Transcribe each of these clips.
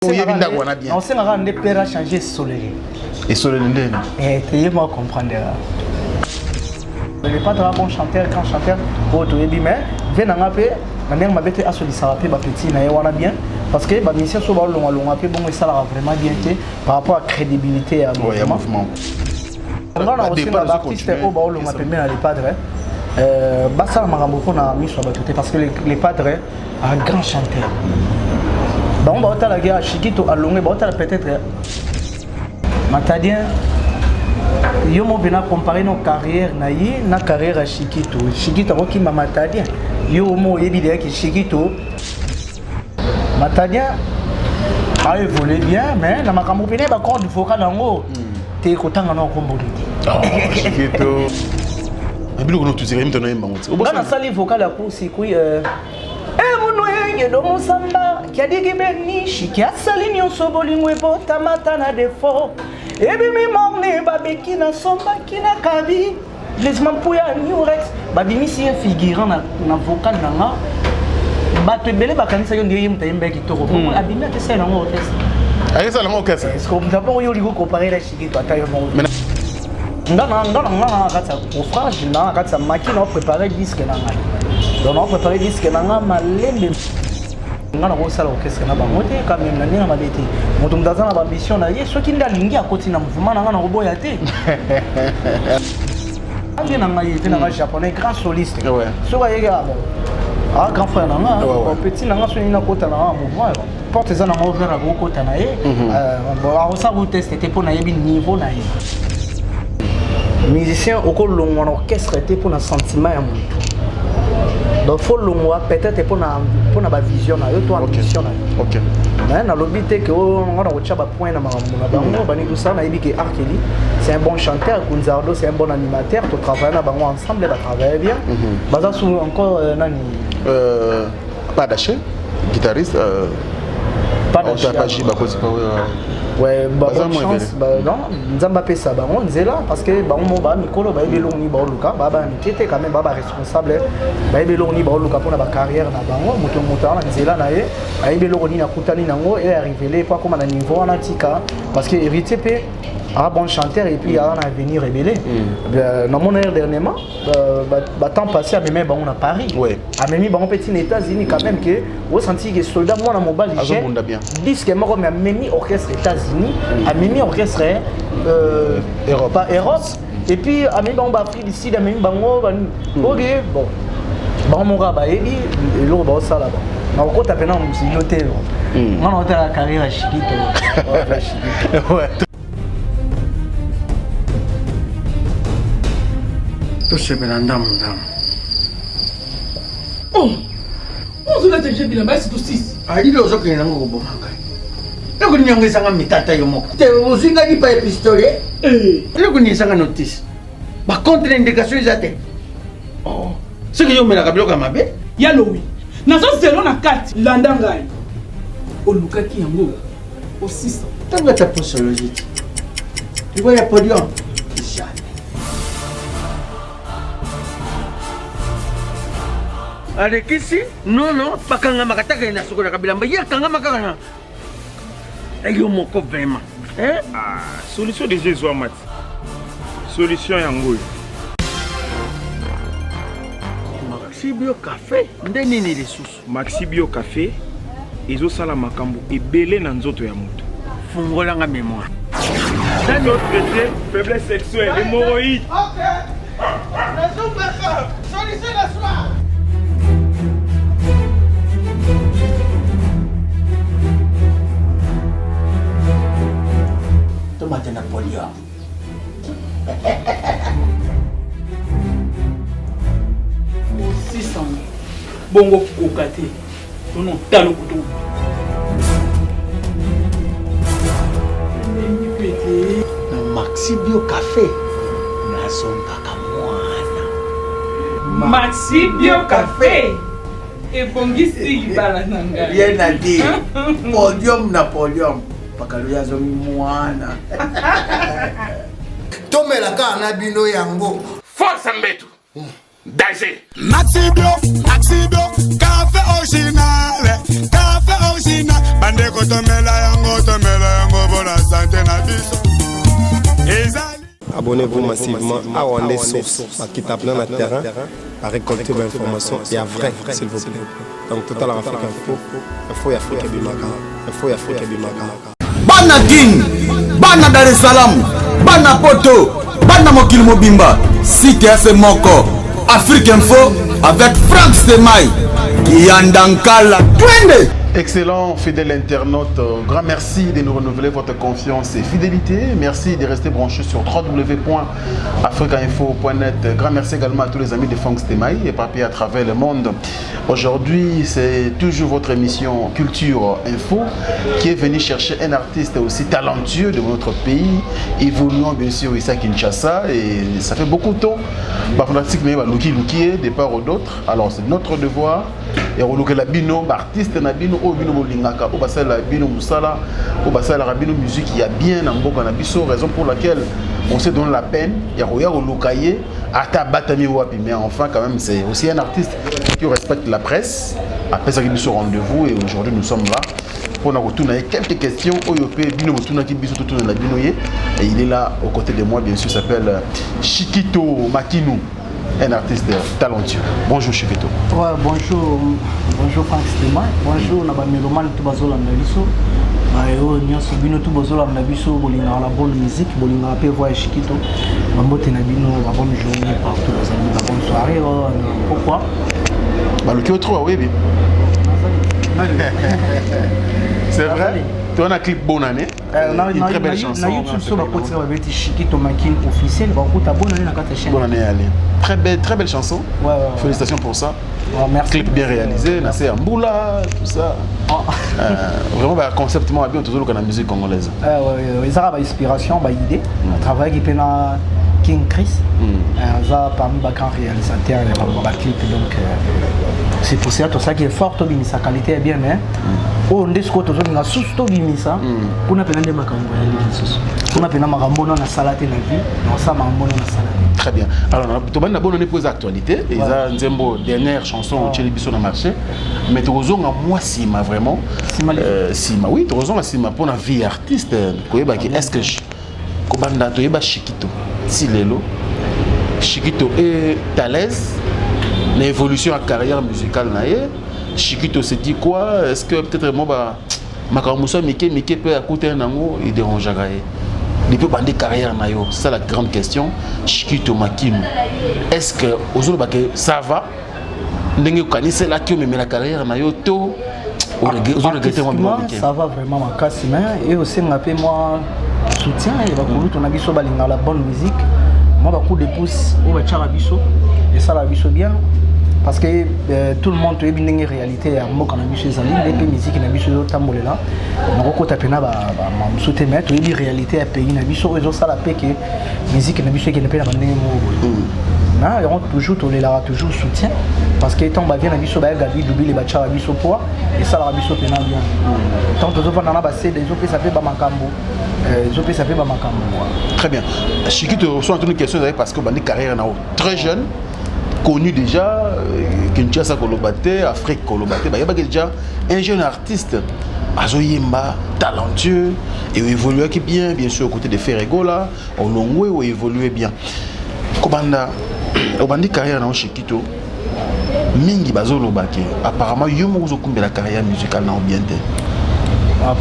Oyebi ndako wana bien. Osengaka nde père a changer esoleli. Esoleli nde Eh, te ye moko comprendre. Le padre un bon chanteur, grand chanteur, oyo toyebi mais ve na nga mpe na ndenge mabe te asolisaka mpe bapetit na ye wana bien parce que bamusicien so balongwalongwa mpe bongo esalaka vraiment bien te par rapport à crédibilité ya mouvement. Nga na kosenga baartiste oyo baolonga pembeni na le padre euh, basala makambo mpo na miso ya bato te parce que le padre un grand chanteur bango baotalaki ya shikito alongue baotala peut-être matadien yo mo mpena compare no carrière na ye na carrière ya shikito. Shikito akokima matadien, yo mo oyebi deya ke shikito matadien a évolué bien, mais na makambo pene bacorde vocal yango te kotanga na okomboli te. Oh, shikito biloko no tuzika mito na yemba ngo te. Nga nasali vocal ya court-circuit emunwenge do mosamba kiadiki beni shiki asali nyonso bolingo ebotamata na defo ebimi morne babeki na sombaki na kabi Blaise Mpuya New Rex babimisi ye figurant na, na vocal na nga. Bato ebele bakanisaki nde ye moto ayembaki kitoko. Abimi akesala yango orchestre. Akesala yango orchestre. Est-ce que moto abongo yo olingi comparer na Shikito ata yo moko? Nga na nga na nga na kati ya coffrage na na kati ya maki na préparer disque na ngai. Donc na préparer disque na nga malembe. Nga na kosala orchestre na bango te quand même na ndenge mabe te. Moto moto aza na ba ambition na ye soki nde alingi akoti na mouvement na nga na koboya te. Nde na ngai te na nga japonais grand soliste. Soki ayeki ah bon. Ah grand frère na nga, bon petit na nga soki nakota na nga mouvement porte eza nango ouvert akokota na ye. Bon akosala ku test te mpo nayebi niveau na ye. Musicien okolongwa na orchestre te mpo na sentiment ya motu. Donc faut longwa peut-être mpo na mpo na bavision na yo to ambition na yo. Mais nalobi te ke oyo nga na kotia bapoint na makambo na bango bani tout ça. Nayebi ke Arkeli c'est un bon chanteur, Kunzardo c'est un bon animateur, to travaille na bango ensemble, ba travaille bien. Baza sous encore euh, nani Padache guitariste Padache. Padache bakozi pa. Ouais, bah, bonne chance, bah, non, nzambe apesa bango nzela parce que bango mo ba mikolo bayebi eloko nini baoluka, ba ba mike te quand même, ba ba responsable bayebi eloko nini baoluka mpona ba carrière na bango. Moto moto aza na nzela na ye, ayebi eloko nini akutani nango e arrivele po akóma na niveau wana tika parce que héritier mpe un bon chanteur et puis aza na avenir ebele. Namona ye dernièrement, batemps passé amemi bango na Paris, amemi bango mpe ntina États-Unis quand même, ke osenti ke soldat mwana mobali azobunda bien. Disque moko mais amemi orchestre États-Unis, amemi orchestre Europe. Ba Europe et puis amemi bango baAfrique du Sud, amemi bango ok. Bon, bango moko bayebi eloko baosala. Ba nakokota mpena mosilo te, nga naotala carrière ya Shikito. Tosepela ndambu ndambu. Oh, ozolata je bilamba esi tosisi. Alili ozokende nango koboma ngai. Eloko nini yango ezanga mitata yo moko te? Ozwi ngai lipa ya pistolet. Eloko nini ezanga notice? Bacontre indication eza te. Oh, soki yo omelaka biloko ya mabe. Ya lowi nazozelo na kati, landa ngai, olukaki yango osisa. Ntango ata posologie te liwa ya podium jamais. Alekisi nono bakangamaka taka na sokolaka bilamba ye akangama kaka na yo moko vraiment. Hein? Ah, solution déjà ezwama ti solution yango oyo. Maxi Bio Café nde nini lisusu? Maxi Bio Café ezosala makambo ebele na nzoto ya moto. Fungolanga mémoire. Traité faiblesse sexuelle, hémorroïde. Ok. Solution na soir. Tomate na podium. Osisa bongo koka te tono talo kutu pete. Na Maxi Bio Café nazongaka mwana. Maxi Bio Café ebongisi libala na ngai. Rien à dire, podium na podium pakalo azongi mwana. Tomela kaka na bino yango. Force mbetu danger. Maxi Bio, Maxi Bio, café original, café original. Bandeko tomela yango, tomela yango mpona sante na biso ezali. Abonnez-vous massivement à Wande Source, bakita plein na terrain, à récolter ba informations ya vrai, s'il vous plaît. Donc Total Afrique Info, info ya Afrique ebimaka, info ya Afrique ebimaka. Bana Kin, bana Dar es Salaam, bana Poto, bana mokili mobimba, site ya se moko, Afrique Info avec Franck Stemay, Kiyanda Nkala, twende! Excellent, fidèle internaute, grand merci de nous renouveler votre confiance et fidélité. Merci de rester branché sur www.africainfo.net. Grand merci également à tous les amis de Franck Stemay éparpillés à travers le monde. Aujourd'hui, c'est toujours votre émission Culture Info qui est venue chercher un artiste aussi talentueux de notre pays, évoluant bien sûr ici à Kinshasa. Et ça fait beaucoup de temps. Bah, fantastique, mais bah, Luki Luki, de part ou d'autre. Alors, c'est notre devoir. Et kolukela bino baartiste na bino oyo bino bolingaka, oyo basalela bino mosala, oyo basalelaka bino musique ya bien na mboka na biso, raison pour laquelle on s'est donné la peine ya koya koluka ye, ata abatami wapi. Mais enfin, quand même, c'est aussi un artiste qui respecte la presse, apesaki biso rendez-vous et aujourd'hui nous sommes là mpona kotuna ye quelques questions oyo mpe bino botunaki biso, totuna na bino ye. Et il est là aux côtés de moi, bien sûr, s'appelle Chikito Makinu, un artiste talentueux. Bonjour Chikito. Ouais, bonjour, bonjour Franck Stemay, bonjour na bamélomane to bazolanda biso, bayo nyonso, bino to bozolanda biso, bolingaka la bonne musique, bolingaka mpe voix ya Chikito. Bambote na bino, ba bonne journée partout bazali, ba bonne soirée oyo na pourquoi. Baluki otro oyebi. C'est vrai. Tu as un clip Bonne année. Une très belle chanson. Na YouTube so bakotika, babeti Chikito Makine officiel, bakokuta Bonne année na kati ya chaîne. Bonne année, allez. Très belle, très belle chanson. Ouais. Félicitations pour ça. Ouais, merci. Clip bien réalisé, Nassé Amboula, tout ça. Vraiment, bah, conceptement bien, toujours la musique congolaise. Ouais, ezaka bainspiration, baidée, travaillaki mpe na King Chris. Aza parmi bagrand réalisateur ya baclip, donc c'est pour cela tosalaki effort tobimisa qualité ya bien. Mais oyo nde sikoyo tozolinga susu tobimisa kuna mpena nde makambo yali lisusu kuna mpena makambo ono nasala te na vie, naosala makambo ono nasala te. Très bien. Alors, tobandi na Bonne année pour les actualités. Et ça, Nzembo, dernière chanson au Tcheli na marché. Mais tozonga mwa sima vraiment. Sima. Sima, oui, tozonga sima pour la vie artiste. Koyeba ki est-ce que kobanda toyeba Chikito ti lelo, Chikito est à l'aise na évolution ya carrière musicale na ye? Chikito se dit quoi? Est-ce que peut-être moi ba makambo mosusu ya mike mike mpe akutani nango edérangeaka ye depuis bandi carrière na yo? C'est ça la grande question. Chikito Makinu, est-ce que ozoloba ke ça va ndenge okaniselaki omemela carrière na yo, to ozoregretter mwa biloko mike? Ça va vraiment makasi, mais e osenga mpe mwa soutien ya bakulutu na biso balingaka la bonne musique, mwa bacoup de pouce oyo batiaka biso, esalaka biso bien, parce que tout le monde toyebi ndenge réalité ya mboka na biso ezali, nde mpe musique na biso ezotambolela. Nakokota mpena bamosusu te, mais toyebi réalité ya pays na biso oyo ezosala mpe ke musique na biso ekende mpe na bandenge moko boye. Na yango toujours tolelaka toujours soutien, parce que ntango bavie na biso bayaka bidubile, batiaka biso poids, esalaka biso mpena bien. Ntango tozovanda na basede, ezopesa mpe bamakambo, ezopesa mpe bamakambo. Très bien. Chikito, so une question parce que bandi carrière na très jeune, connu déjà, Kinshasa koloba te, Afrique koloba te, bayebaki déjà un jeune artiste azoyemba, talentueux et évoluaki bien, bien sûr, aux côtés de Ferre Gola, olongwe o évolué bien. Kobanda obandi carrière na Chikito, mingi bazoloba ke apparemment yo moko ozokumbela carrière musicale na bien te.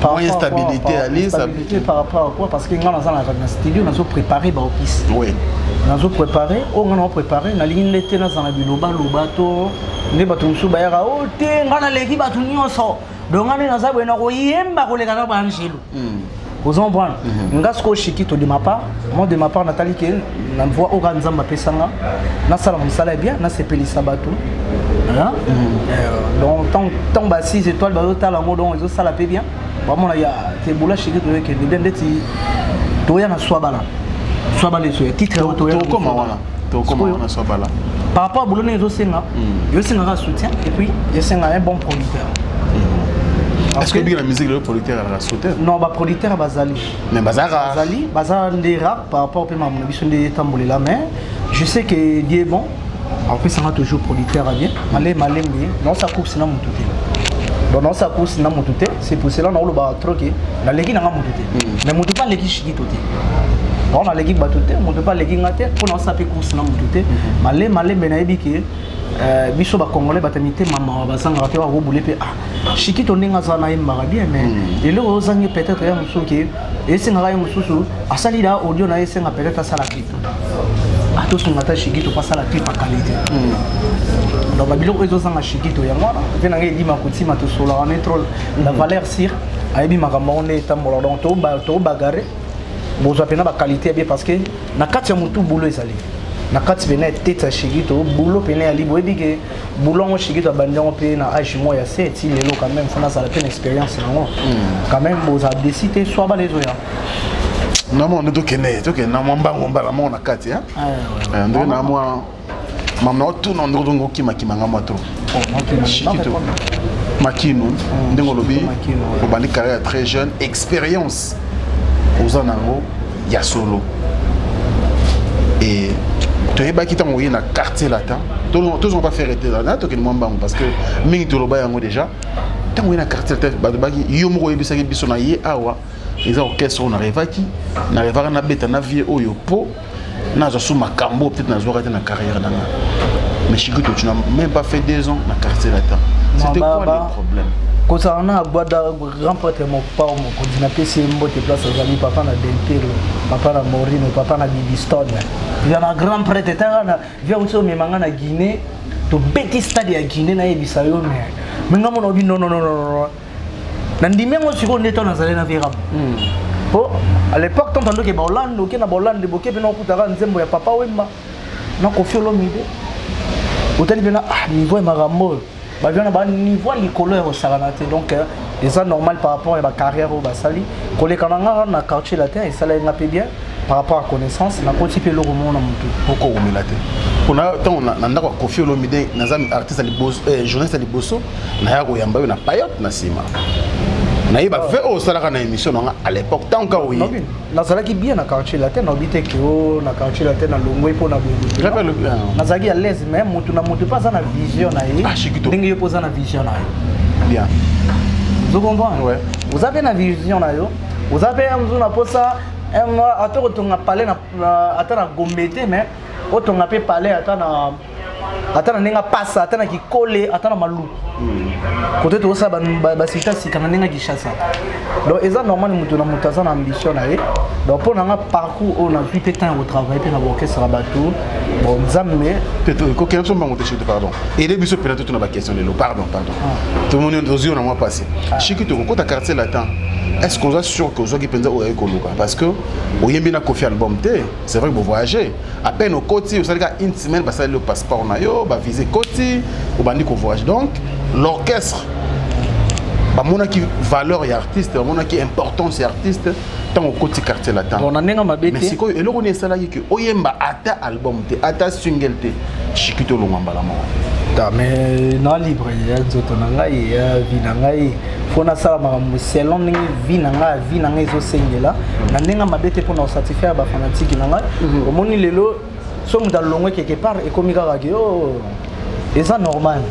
Par Moins rapport à quoi? stabilité, Ali, Stabilité par rapport à quoi? Parce que nga naza na studio, nazo préparer baopisi. Nazo préparer oyo nga nazo préparer, nalingi nde te naza na bilobaloba to nde bato mosusu bayaka o te. Nga naleki bato nyonso, donc nga nde naza boye na koyemba koleka na baangelo. Ozo comprendre? Nga sikoyo Chikito, de ma part, moi de ma part, natali ke na voix oyo kaka Nzambe apesanga, nasala mosala ya bien, nasepelisa bato. Hein? Donc tant ba 6 étoiles bazotala yango, donc ezosala mpe bien, bamona ya te bula Chikito toyokende bien ndeti toya na Swabala, Swabala ezoya titre oyo toya na Tokoma Swabala. wana, tokoma Sikoyo, wana Swabala. Par rapport à boulot ndenge ezosenga, ezosengaka soutien et puis ezosenga un bon producteur. Est-ce que la musique, le producteur alaka sauter? Non, baproducteur bazali. Mais baza rare. Bazali, baza nde rare par rapport mpe makambo na biso nde etambolela. Mais je sais que Dieu est bon, apesanga toujours producteur ya bien. Malembe malembe, naosa course na motu te, donc naosa course na motu te. C'est pour cela naolobaka trop ke naleki nanga motu te, mais motu mpe aleki Shikito te. Bango naleki bato te, moto mpe aleki nga te, mpo na osala mpe course na motu te. Malembe malembe, nayebi ke biso bacongolais, bato ya mitema mawa bazangaka te. Bakobule mpe, ah, Shikito ndenge aza, nayembaka bien, mais eloko ozangi peut-être ya mosusu ke esengaka ye mosusu asali da audio na ye, esenga peut-être asala clip. Atosunga ata Shikito mpo asala clip ya qualité. Donc babiloko oyo ezozanga Shikito, yango wana mpe na ngai edima kotima tosolaka ne trop la valeur sire, ayebi makambo yango nde etambola. Donc tobagare bozwa mpena baqualité ya bien, parce que na kati ya motu bulo ezali na kati pene ya tete ya Shikito, bulo pene ya libo. Oyebi ke bulo yango Shikito abandi yango mpe na age moko ya se ti lelo. Quand même fo nazala mpe na expérience yango. Quand même bozala desi te, swa bala ezoya. Namo nde tokende na mwa mbango mbala moko na kati ndenge na mwa mama otuna ndenge ozonga okimakima mwa trop. Shikito Makinu, ndenge olobi obandi carrière très jeune, expérience oza nango ya solo. Et toyebaki ntango oye na Quartier Latin, tozonga pa faire ete na tokende mwa mbango, parce que mingi toloba yango déjà. Ntango oye na Quartier Latin, bato baki yo moko oyebisaki biso na ye awa eza orchestre oyo narêvaki, narêvaka nabeta na vie oyo mpo nazwa su makambo peut-être nazwaka te na carrière na nga. Mais Shikito, tu n'as même pas fait 2 ans na Quartier Latin. C'était quoi le problème? Kozala na Agwada, grand prêtre Mopao mokonzi, napesi ye mbote place azali, papa na Delpiro, papa na Morino, papa na Bibiston, via na grand prêtre. Tanga na via uti omemanga na Guinée, tobeti stade ya Guinée. Nayebisa yo, me nga mona obi non, non, non, non, nandimi yango sikoyo nde to nazali na Veram. Po à l'époque, tant tandoke baholande, oke na baholande, boke mpe nakutaka nzembo ya Papa Wemba na Kofi Olomide. Otali mpena, ah, niveau ya makambo oyo bavia na baniveau ya likolo ya kosakana te. Donc eza normal par rapport ya bacarrière oyo basali. Koleka na nga na Quartier Latin esalaki nga mpe bien par rapport à connaissance, nakoti mpe eloko moko na motu. Pourquoi okomela te? Mpona ntango na ndako ya Kofi Olomide, naza artiste ya liboso, journaliste ya liboso naya koyamba yo na payote. Na nsima nayeba ve oyo osalaka na émission nanga à l'époque ntango ka oye. Nazalaki bien na Quartier Latin. Naobi te ke o na Quartier Latin nalongwe mpo na boye. Nazalaki à l'aise, mais motu na motu mpe aza na vision na ye, ndenge yo mpe oza na vision na yo. Bien. Ozo comprendre? Oza mpe na vision na yo, oza mpe mosusu na posa ata kotonga palais ata na Gombe te, mais otonga mpe palais ata na ndenge apasa, ata na Kikole, ata na Maluku, kote tokosala basita sika na ndenge ya Kinshasa. Donc eza normal, moto na moto aza na ambition na ye. Donc mpo na nga, parcours oyo nazwi mpe temps ya kotravaille mpe na baorchestre ya bato, bon, Nzambe. Kokende biso mbango te, Shikito, pardon, ele biso mpena totuna baquestion lelo. Pardon, pardon, tomoni tozwi yo na mwa passé. Shikito, kokota Quartier Latin, est ce que oza sûr que ozwaki mpenza oyo ayi koluka? Parce que oyembi na Kofi album te. C'est vrai que bovoyage à peine, okoti, osali kaka une semaine, basali yo passeport na yo, bavise ekoti, obandi kovoyage. Donc l'orchestre bamonaki valeur ya artiste, bamonaki importance ya artiste ntango okoti Quartier Latin. Bon, na ndenge mabe Mais te. Sikoyo eloko nini esalaki ke oyemba ata album te, ata single te, Shikito, olongwa mbala moko? Ta, mais na libre ya nzoto na ngai, ya vie na ngai, fo nasala makambo selon ndenge vie na ngai ezosengela. Na ndenge mabe te, mpona kosatisfaire bafanatike na ngai. Omoni lelo so moto alongwe quelque part, ekomi kaka ke o eza normal,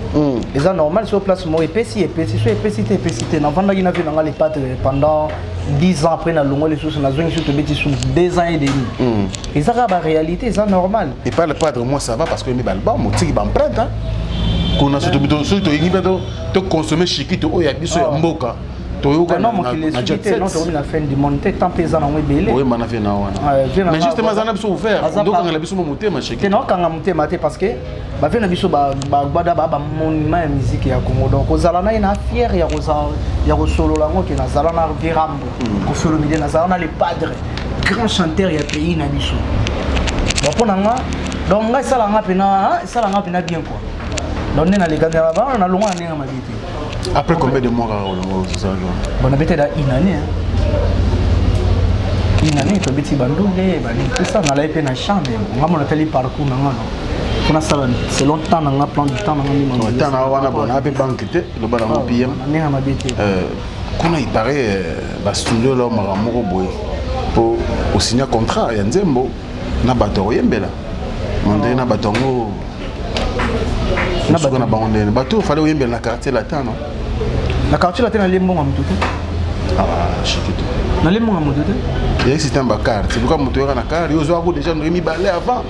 eza normal. So place moko epesi, epesi, so epesi te, epesi te. Navandaki na vie na ngai le padre pendant 10 ans, après nalongwe lisusu, nazongi su, tobeti su 2 ans et demi. Eza kaka baréalité, eza normal. Et pas le padre, moi ça va, parce que oyembi baalbum, otiki baempreinte kuna. Soki toyingi mpe toconsommer Shikito oyo ya biso ya mboka, toyoka. Non, mokili esuki te, non, tokomi na fin du monde te, temps mpe eza nango ebele. Oyemba na vie na wana, mais justement aza na biso ouvert, ndokangela biso mo motema. Shikito te, naokanga motema te, parce que bavie na biso bagbada baa bamonument ya musique ya Congo. Donc kozala na ye na fier ya kosolola yango ke nazala na Virambo Kofi Olomide, nazala na le padre, grand chanteur ya pays na biso. Bon, mpo na nga, donc ngai esalanga mpena bien quoi. Donc nde nalekaki bana, nalongwa na ndenge mabe te. Après combien de mois kaka olongo ozalaki wana? Bon, nabeti da une année, une année. Tobeti bandunde banini, tout ça. Nalai mpe na chambre nga mo natali parcours na nga, no mpo nasala selon temps na nga, plan du temps na nga nde. Temps na wana, bon, na mpe banque te, loba nango pm. Ndenge mabe te. Kuna il paraît bastudio makambo moko boye mpo osinya contrat ya nzembo na bato ya koyembela ndenge na bato yango, suka na bango ndenge bato ofale oyembela na Quartier Latin, no? Na Quartier Latin nalie mbongo ya moto te. Ah, Shikito. Nalie mbongo ya moto te. Ezali système ba carte. C'est pourquoi moto yoka na carte, yo ozwaka déjà ndenge mibale avant.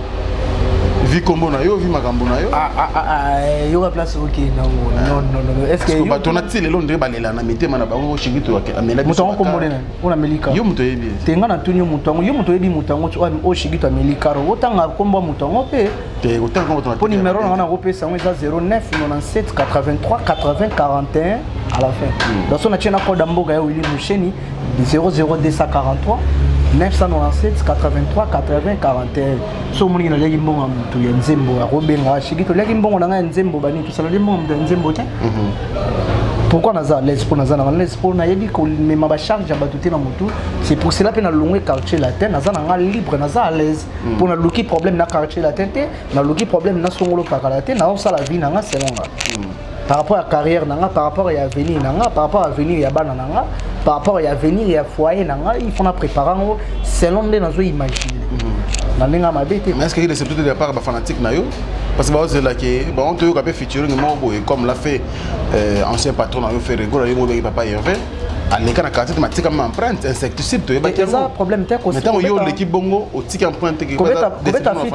Vi kombo na yo, vi makambo na yo. Ah ah ah, ah yoka place okende yango. Non non non. Est-ce que bato na ti lelo ndenge balela na mitema na bango Shikito amela biso. Moto yango kombo nani? Oyo ameli karo. Yo moto oyebi. Te nga natuni yo moto yango, yo moto oyebi moto yango oyo Shikito ameli karo. Otanga kombo ya moto yango mpe. Te otanga kombo mpo numéro na nga nakopesa yango eza 09 97 83 80 41 à la fin. Donc so natie na code ya mboka ya Willy Musheni 00243 997 83 80 41. So omoni naliaki mbongo ya moto ya nzembo, akobenga Shiki, toliaki mbongo na ngai ya nzembo, banini tosala mbongo ya moto ya nzembo te. Pourquoi naza à l'aise? Mpo naza na l'aise mpo nayebi komema bacharge ya bato te na motu. C'est pour cela mpe nalongwe Quartier Latin, naza na nga libre, naza à l'aise mpo naluki problème na Quartier Latin te, naluki problème na songolo pakala te. Naosala vie na nga selon nga, par rapport à carrière na nga, par rapport ya avenir na nga, par rapport à avenir ya bana na nga, par rapport ya avenir ya foyer na nga. Il faut na préparer yango selon nde nazo imaginer na ndenge ya mabe te. Mais est-ce que il est de la part ba fanatique na yo, parce que baozelaki bango toyoka mpe featuring moko boye comme l'a fait ancien patron na yo Ferre Gola, yo mobengi papa Hervé, aleka na quartier te, matikama empreinte insecticide, toyebaki. Eza problème te. Mais ntango yo oleki bongo, otiki empreinte. Kobeta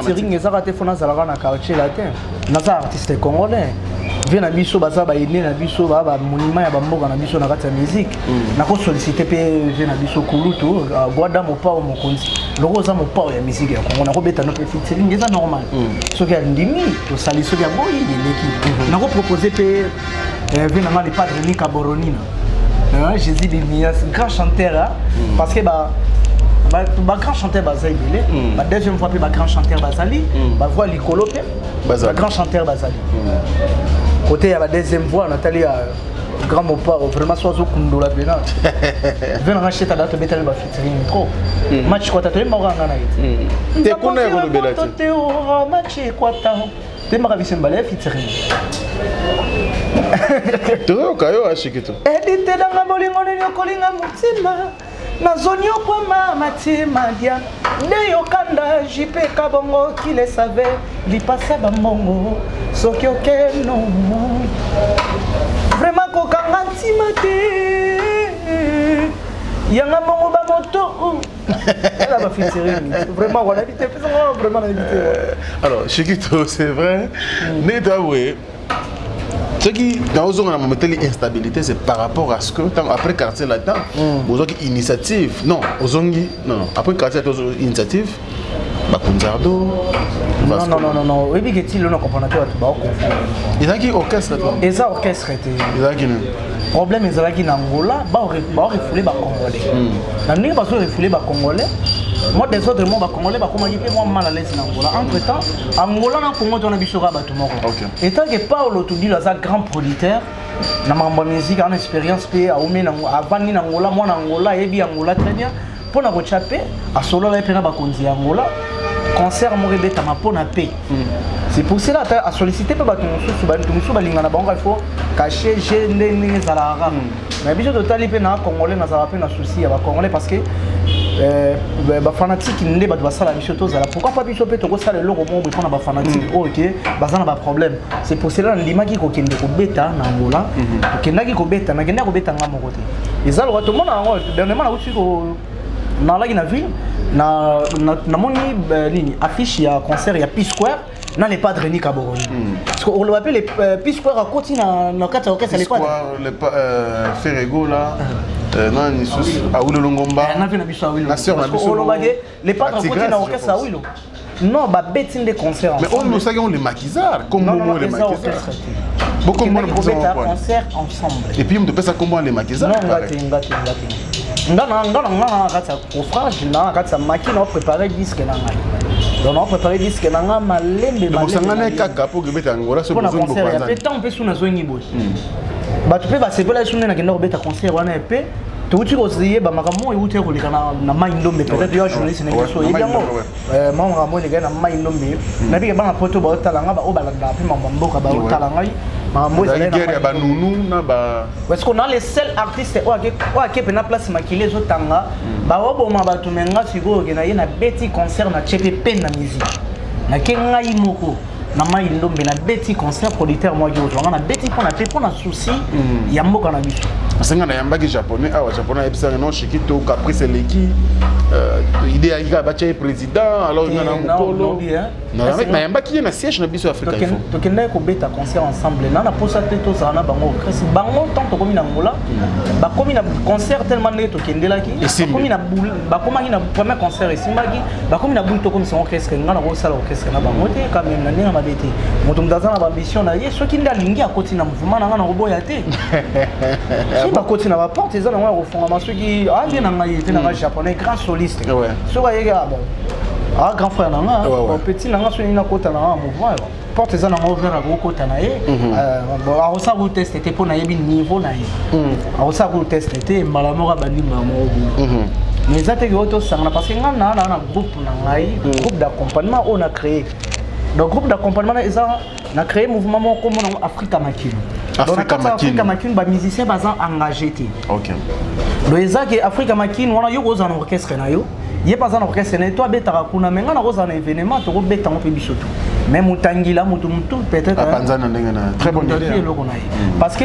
featuring ezaka te fo nazalaka na Quartier Latin. Naza artiste congolais. Vie na biso baza baene na biso, baa bamonument ya bamboka na biso na kati ya musique. Nakosollicite mpe vie na biso kulutu Gwada Mopao mokonzi, loko oza mopao ya musique ya Congo, nakobeta no mpe featuring, eza normal. Soki andimi, tosali, soki aboyi, eleki. Nakopropose mpe vie na nga le padre Nika Boronina, Jésus de Mias, grand chanteur, hein? Parce que ba ba grand chanteur baza ebele, ba deuxième fois mpe ba grand chanteur bazali, ba voix likolo mpe ba grand chanteur bazali. Côté ya ba deuxième voix, natali ya grand mopao, vraiment so azokundola mpena ve nanga sheta da, tobetali ba featuring trop. Match kwata toyembaka nga na ye. Te, kuna ya kolobela te. Te, match ekwata, toyembaka biso mibale ya featuring. Toyoka yo, Ashikito. Edite nanga bolingo nini okolinga motima nazoniokwama matima dia nde yokanda jipe kabongo kile save lipasa bambongo soki okeno vraiment kokanga ntima te yanga mbongo bamoto ela ba featuring vraiment wana te pesanga vraiment nayebi te. Alors Shikito, c'est vrai, ndenge toya boye, soki naozonga na mometeli instabilité, c'est par rapport à ce que ntango après Quartier Latin bozwaki initiative, non, ozongi, non non, après Quartier Latin ozwaki initiative bakunzardo. Non non non non non, oyebi ke ti lelo na comprendre te, bato baoconfondre. Ezalaki orchestre te? Eza orchestre te. Ezalaki nini? Problème ezalaki na Angola, baorefouler bacongolais. Na ndenge bazorefouler bacongolais, mwa désordre mo, bacongolais bakomaki mpe mwa mal à l'aise na Angola. Entre temps, Angola na Congo tona biso kaka bato moko. Etant que Paolo Tudilo aza grand producteur na makambo ya musique, ana expérience mpe aumi, avandi na Angola, mwana Angola, ayebi Angola très bien, mpo na kotya mpe asolola ye mpe na bakonzi ya Angola, concert moko ebetama mpo na pe. C'est pour cela ata asollicité mpe bato mosusu, bato mosusu balingana bango, il faut cacher je nde ndenge ezalaka kaka. Mais biso totali mpe na congolais, nazalaka mpe na souci ya bacongolais, parce que bafanatike nde bato basala biso tozala. Pourquoi pas biso mpe tokosala eloko moko boye mpona bafanatike oyo ke baza na baproblème? C'est pour cela nandimaki kokende kobeta na Angola. Tokendaki kobeta, nakendaki kobeta nga moko te. Eza loka tomona yango dernièrement, nauti ko nalaki na ville, namoni nini, affiche ya concert ya P Square na le padre Nika Boroni. Parce que oloba mpe le P Square akoti na kati ya orchestre le padre. Ferre Gola, nani lisusu, Awilo Longomba. Na mpe na biso Awilo. Na sœur na biso. Olobake le padre akoti na orchestre Awilo, non, babeti nde concert. Mais oyo osaki yango le maquisard, kombo mo le maquisard, bokomona. Kobeta concert ensemble. Et puis moto opesa kombo le maquisard. Non, nga te, nga te, nga te, nga na kati ya coffrage, na kati ya maki, na préparé disque na ngai. Donc na préparé disque na nga malembe. Bosangana kaka mpo kobeta Angola so? Mpona concert ya pe ntango mpe su nazongi boye, bato mpe basepela su nde nakenda kobeta concert wana. Epe touti koyeba makambo oyo euti koleka na Mai Ndombe. Peut-être yo journaliste na biso oyebi yango, mwa makambo oyo elekaki na Mai Ndombe. Nabike bana poto baotala nga, baoyo balandaka mpe mambo ya mboka baotala ngai, makambo oyo ezalaki guerre ya banunu na ba Parce qu'on a les seuls artistes oyo ake mpe na place makili ezotanga, baoboma bato. Me nga sikoyo oke na ye, nabeti concert na tie mpe na musique, nake ngai moko. Na Mai Ndombe nabeti concert, producteur moko ozwa nga, nabeti mpona mpe mpona souci ya mboka na biso. Asenga nayambaki Japonais awa, Japonais ayebisaka non, Shikito caprice eleki, idée ayaki kaka batya ye président. Alors nga na mokolo nayambaki ye na siège na biso ya Afrika Info. Tokendaki kobeta concert ensemble na posa te tozala na bango orchestre. Bango tant tokomi na Ngola, bakomi na concert tellement ndenge tokendelaki, bakomi na bakomaki na premier concert esimbaki, bakomi na boule, tokomisa orchestre. Nga nakosala orchestre na bango te quand même, na ndenge mabe te. Moto aza na baambition na ye, soki nde alingi akoti na mouvement na nga, na koboya te. Soki bakoti na baporte eza nango ya kofungama, soki alie na ngai te, na nga Japonais grand soliste, soki ayeki, ah bon, ah grand frère na nga, petit na nga, soki nakota na nga mouvement, porte eza nango ouvert, akokota na ye. Akosala ku test te mpo nayebi niveau na ye. Akosala ku test te, mbala moko abandi mbala moko boye. Mais eza teke oyo tosangana, parce que nga na groupe na ngai, groupe d'accompagnement oyo na créé. Donc groupe d'accompagnement eza na créé mouvement moko, kombo nango Afrika Makini. Afrika Makini, bamusicien baza engagé te. Donc eza ke Afrika Makini wana, yo kozala na orchestre na yo, ye mpe aza na orchestre na ye to abetaka kuna. Mais ngai nakozala na événement, tokobeta yango mpe biso to, mais motangila moto motu peut-être apanzana ndenge na très bonne idée. Eloko na ye, parce que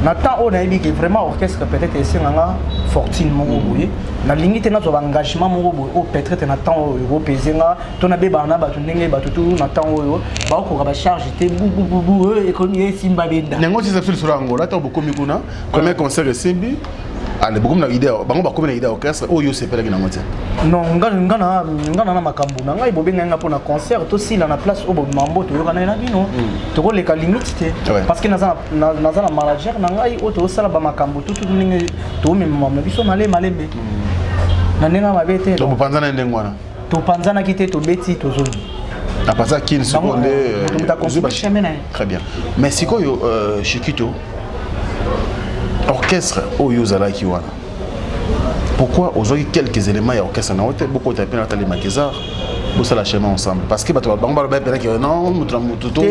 na temps oyo nayebi ke vraiment orchestre peut-être esenganga fortune moko boye, nalingi te nazwa baengagement moko boye oyo peut-être na temps oyo ekopese nga to nabebana na bato, ndenge bato tu na temps oyo baokoka bacharge te, bubububu ekomi esimba benda. Yango tisa biso lisolo ya Angola. Ntango bokomi kuna, premier concert esimbi, ale bokomi na idée, bango bakomi na idée ya orchestre oyo osepelaki nango te? Non, nga na makambo na ngai, bobengai nga mpona concert, tosila na place oyo bobima toyokana na bino, tokoleka limite te, parce que naza na manager na ngai oyo tozosala bamakambo tutu ndenge toomema na biso malembe malembe, na ndenge mabe te. Donc bopanzana ndenge wana? Topanzanaki te, tobeti, tozongi. Apanza kini sikoyo nde. Très bien. Mais sikoyo, Shikito, orchestre oyo ozalaki wana, pourquoi ozwaki quelques éléments ya orchestre na yo te, bokota mpe na tali Makezar, bosala chemin ensemble? Parce que bato bango baloba mpelaki non, moto na moto to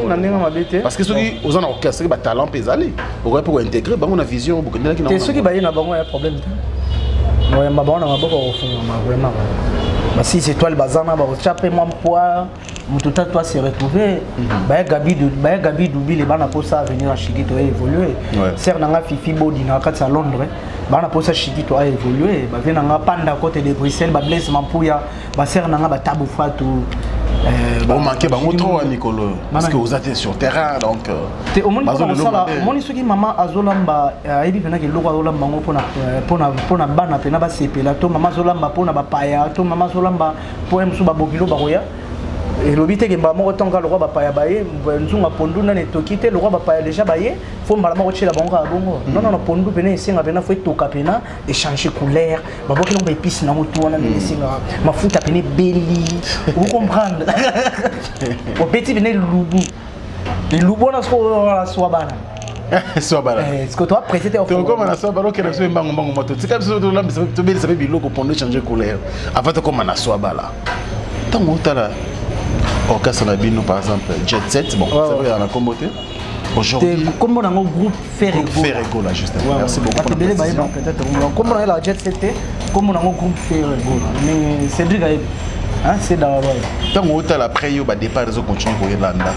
na ndenge mabe te. Parce que soki oza na orchestre, soki batalent mpe ezali, okoki mpe kointégrer bango na vision bokendelaki. Te, soki baye na bango ya problème te, oyamba bango na maboko kofungama. Vraiment, ba 6 étoiles baza na bakotya mpe mwa poids, moto ta to se retrouver. Baya Gabi Dubile, bana mposa avenir ya Shikito aévolue. Sere na nga Fifi Bodi na kati ya Londres, bana mposa Shikito aévolue. Bavie na nga Panda côté de Bruxelles, Bablaise Mampuya, basere na nga Batabu Fatu. Omanke bango trop ya mikolo parce que oza te sur terrain, donc te omoni soki mama azolamba, ayebi mpena eloko azolamba yango mpona bana mpena basepela, to mama azolamba mpona bapaya, to mama azolamba mpo ye mosusu babokilo bakoya. Elobi teke mbala moko ntongo lokwa bapaya baye, nzunga pondu nani etoki te, lokwa bapaya déjà baye, fo mbala moko tiela bango kaka bongo. Non, non, pondu pene esenga pena fo etoka pena échanger couleur, babwaki nango baépice nango tu wana ndenge esengaka, mafuta pene ebeli, ocomprendre, obeti pene elubu, elubu wana sikoyo swa bana. Swabala. Sikoyo toapresse te. Tokóma na swabala, okenda biso mbango mbango moto, tika biso tolambisa, tobelisa mpe biloko, pondo échanger couleur avant tokóma na swabala. Ntango otala orchestre na bino, par exemple Jet Set, bon, c'est vrai, na kombo te aujourd'hui. Kombo nango groupe Ferregola, justement. Merci beaucoup. Bato ebele bayeba peut-être kombo nango elaka Jet Set te, kombo nango groupe Ferregola, mais Cédric ayebi, c'est dans Ntango otala après yo, badépart ezocontinue koyelanda,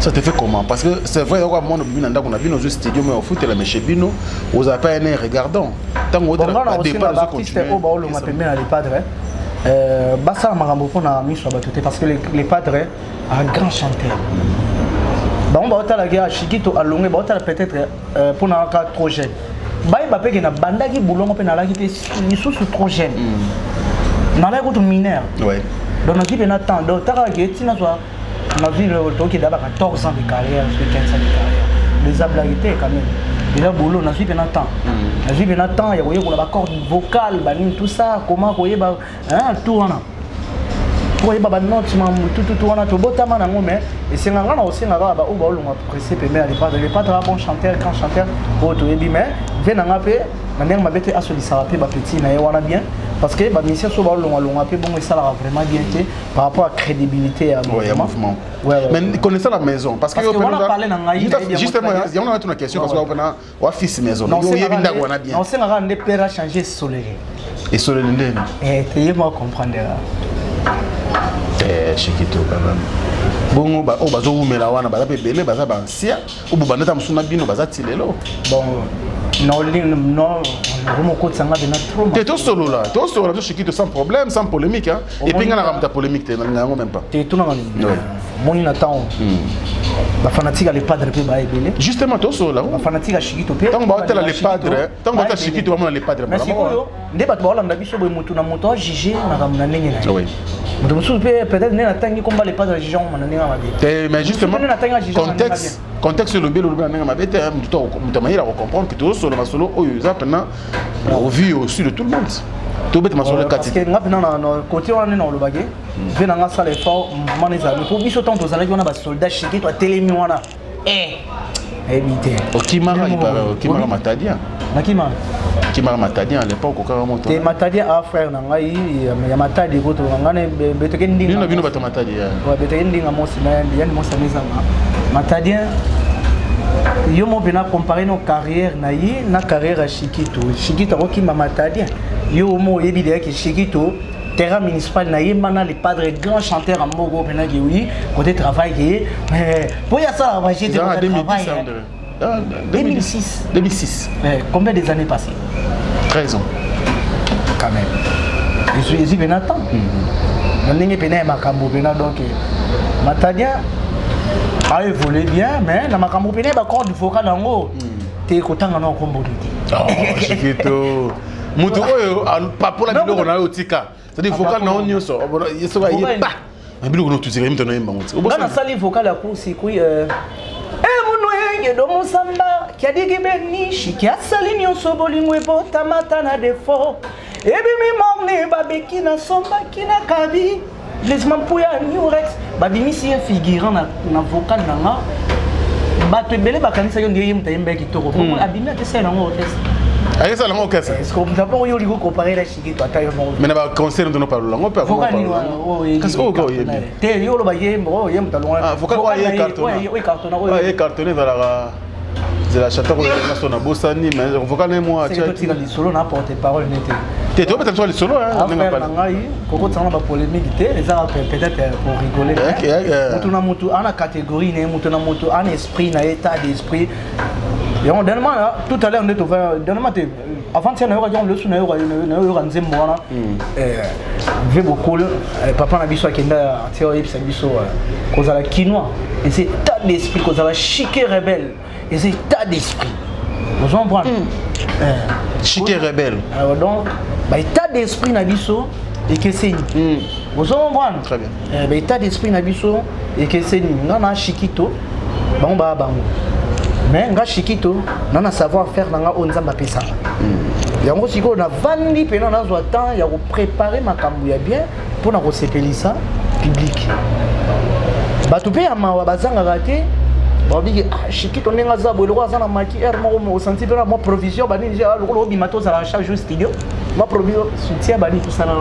ça te fait comment? Parce que c'est vrai, yoka mwana bimi na ndako na bino, ozwi studio mo ofutela, mais chez bino ozala pa ene regardant ntango otala badépart ezocontinue oyo baolonga pembeni na Le Padre, basala makambo mpona miso ya bato te, parce que Le Padre un grand chanteur. Bango baotalaki ya Shikito alonge, baotala peut-être mpona kaka trop jeune, bayeba mpe ke nabandaki bolongo mpe nalaki mpe lisusu trop jeune, nalaki kutu mineur. Donc nazwi mpe na temps, donc taka ke ntina zwa nazwi tokende ba 14 ans de carrière, soki 15 ans de carrière, eza blague te quand même, eza boulot. Nazwi mpe na temps, nazwi mpe na temps ya koyekola bacorde vocale, banini, tout ça, comment koyeba tout wana, koyeba banote tututu wana tobotama nango. Mais esenga nga na kosenga kaka baoyo baolonga presse pembeni ya Le Padre. Le Padre bon chanteur, grand chanteur oyo toyebi, mais ve na nga mpe na ndenge mabe te, asolisaka mpe bapeti na ye wana bien, parce que bamusicien so baolongwalongwa mpe bongo esalaka vraiment bien te par rapport à crédibilité ya mouvement. Ouais. Mais connaissant la maison, parce que wana parler na ngai. Justement, il y a une question, parce que wa fils maison, yo yebi ndako wana bien. Osengaka nde père a changer esoleli. Esoleli ndeni? Te ye moko comprendre. Shikito, quand même. Bongo oyo bazowumela wana baza mpe ebele, baza baancien oyo bobanda ta mosusu na bino, baza ti lelo. Bon, non, okotisa nga mpena trop. Te, tosolola, tosolola, toshikito sans problème, sans polémique, hein. Et puis nga naka moto ya polémique te, nalinga yango même pas. Te, tunanga moni na ntango bafanatike ya Le Padre mpe baya ebele. Justement, tosolola. Bafanatike ya Shikito mpe. Ntango baotala Le Padre, ntango baotala Shikito, bamona Le Padre. Mais sikoyo nde bato baolanda biso boye, motu na moto ajuge makambo na ndenge na ye. Moto mosusu mpe peut-être nde natangi komba Le Padre, ajuge yango na ndenge ya mabe. Te, mais justement, contexte olobi na ndenge mabe te. Moto amayeli akocomprendre que tozosolola masolo oyo eza mpena au vu aussi de tout le monde. Tobeta masolo kati. Nga mpena na côté wana nde na olobaki mpe na nga sala effort, mouvement ezali po biso ntango tozalaki wana, basoldat Shikito atelemi wana, nayebi te. Okimaka, okimaka Matadien. Nakima. Okimaka Matadien à l'époque, okaka moto. Te, Matadien a frère na ngai ya Matadi, koto ngai betoke ndinga. Bino, bino bato Matadi. Betoke ndinga mosi na yani mosi amezanga Matadien. Yo mo mpena compare no carrière na ye na carrière ya Shikito. Shikito akokima Matadien? Yo mo oyebi deyaki Shikito terrain municipal na ye mana Le Padre, grand chanteur ya moko mpenaki. Oui, côté travail ke po ye asalaka baje te. Travail 2006. 2006. Combien des années passées? 13 ans. Quand même, ezwi mpena temps na ndenge mpena ya makambo mpena. Donc Matadien a évolué bien, mais na makambo mpena ya bacorde vocale yango te, kotanga na okomboni te. Shikito, moto oyo apapola biloko na yo otika, c'est-à-dire vocal na yo nyonso, soki aye pa na biloko na otutika ye, moto nayemba ngo ti. Nga nasali vocal ya court-circuit emunwenge do mosamba kiadiki beni shiki asali nyonso bolingo ebotamata na defo ebimi morne babeki na sombaki na kabi Blaise Mpuya New Rex babimisi ye figurant na vocal na nga. Bato ebele bakanisaki ndenge ye moto ayembaki kitoko. Abimi, akesala yango orchestre. Akesala yango orchestre. Est-ce que d'abord yo olingi comparer na Shikito? Ata yo moko. Mais na baconcert ndono palola yango mpe. Vocal nini wana? Kasi oyo kaka oyebi. Te, yo oloba ye oyo ye moto alonga. Vocal oyo aye cartonné. Oyo cartonné. Oyo aye cartonné ezalaka zela chanteur oyo naso na bosani, mais vocal na ye mwa. Totika lisolo na porte parole nete. Te, tobeta biso lisolo. Frère na ngai, kokotisanga bapolémique te, eza peut-être pour rigoler. Motu na motu ana catégorie na ye, motu na motu ana esprit na ye, état d'esprit yango. Dernièrement, tout à l'heure nde tova, dernièrement te, avant-hier, nayokaki yango lesu, nayoka nzembo wana ve bokolo papa na biso akenda atia oyebisa biso kozala kinois eza état d'esprit, kozala chic et rebelle eza état d'esprit. Ozo comprendre? Chic et rebelle. Donc baétat d'esprit na biso ekeseni. Ozo comprendre? Très bien. Baétat d'esprit na biso ekeseni. Nga na Shikito, bango baya bango, mais nga Shikito na savoir faire na nga oyo Nzambe apesanga yango. Sikoyo navandi mpena, nazwa temps ya koprépare makambo ya bien mpona kosepelisa public. Bato mpe ya mawa bazangaka te, babiki: "Ah, Shikito ndenge aza boye, lokola aza na maki aire moko, osanti mpe na mwa provision banini, lokola obima te, ozalaka chaque jour studio, mwa provision soutien banini tosala."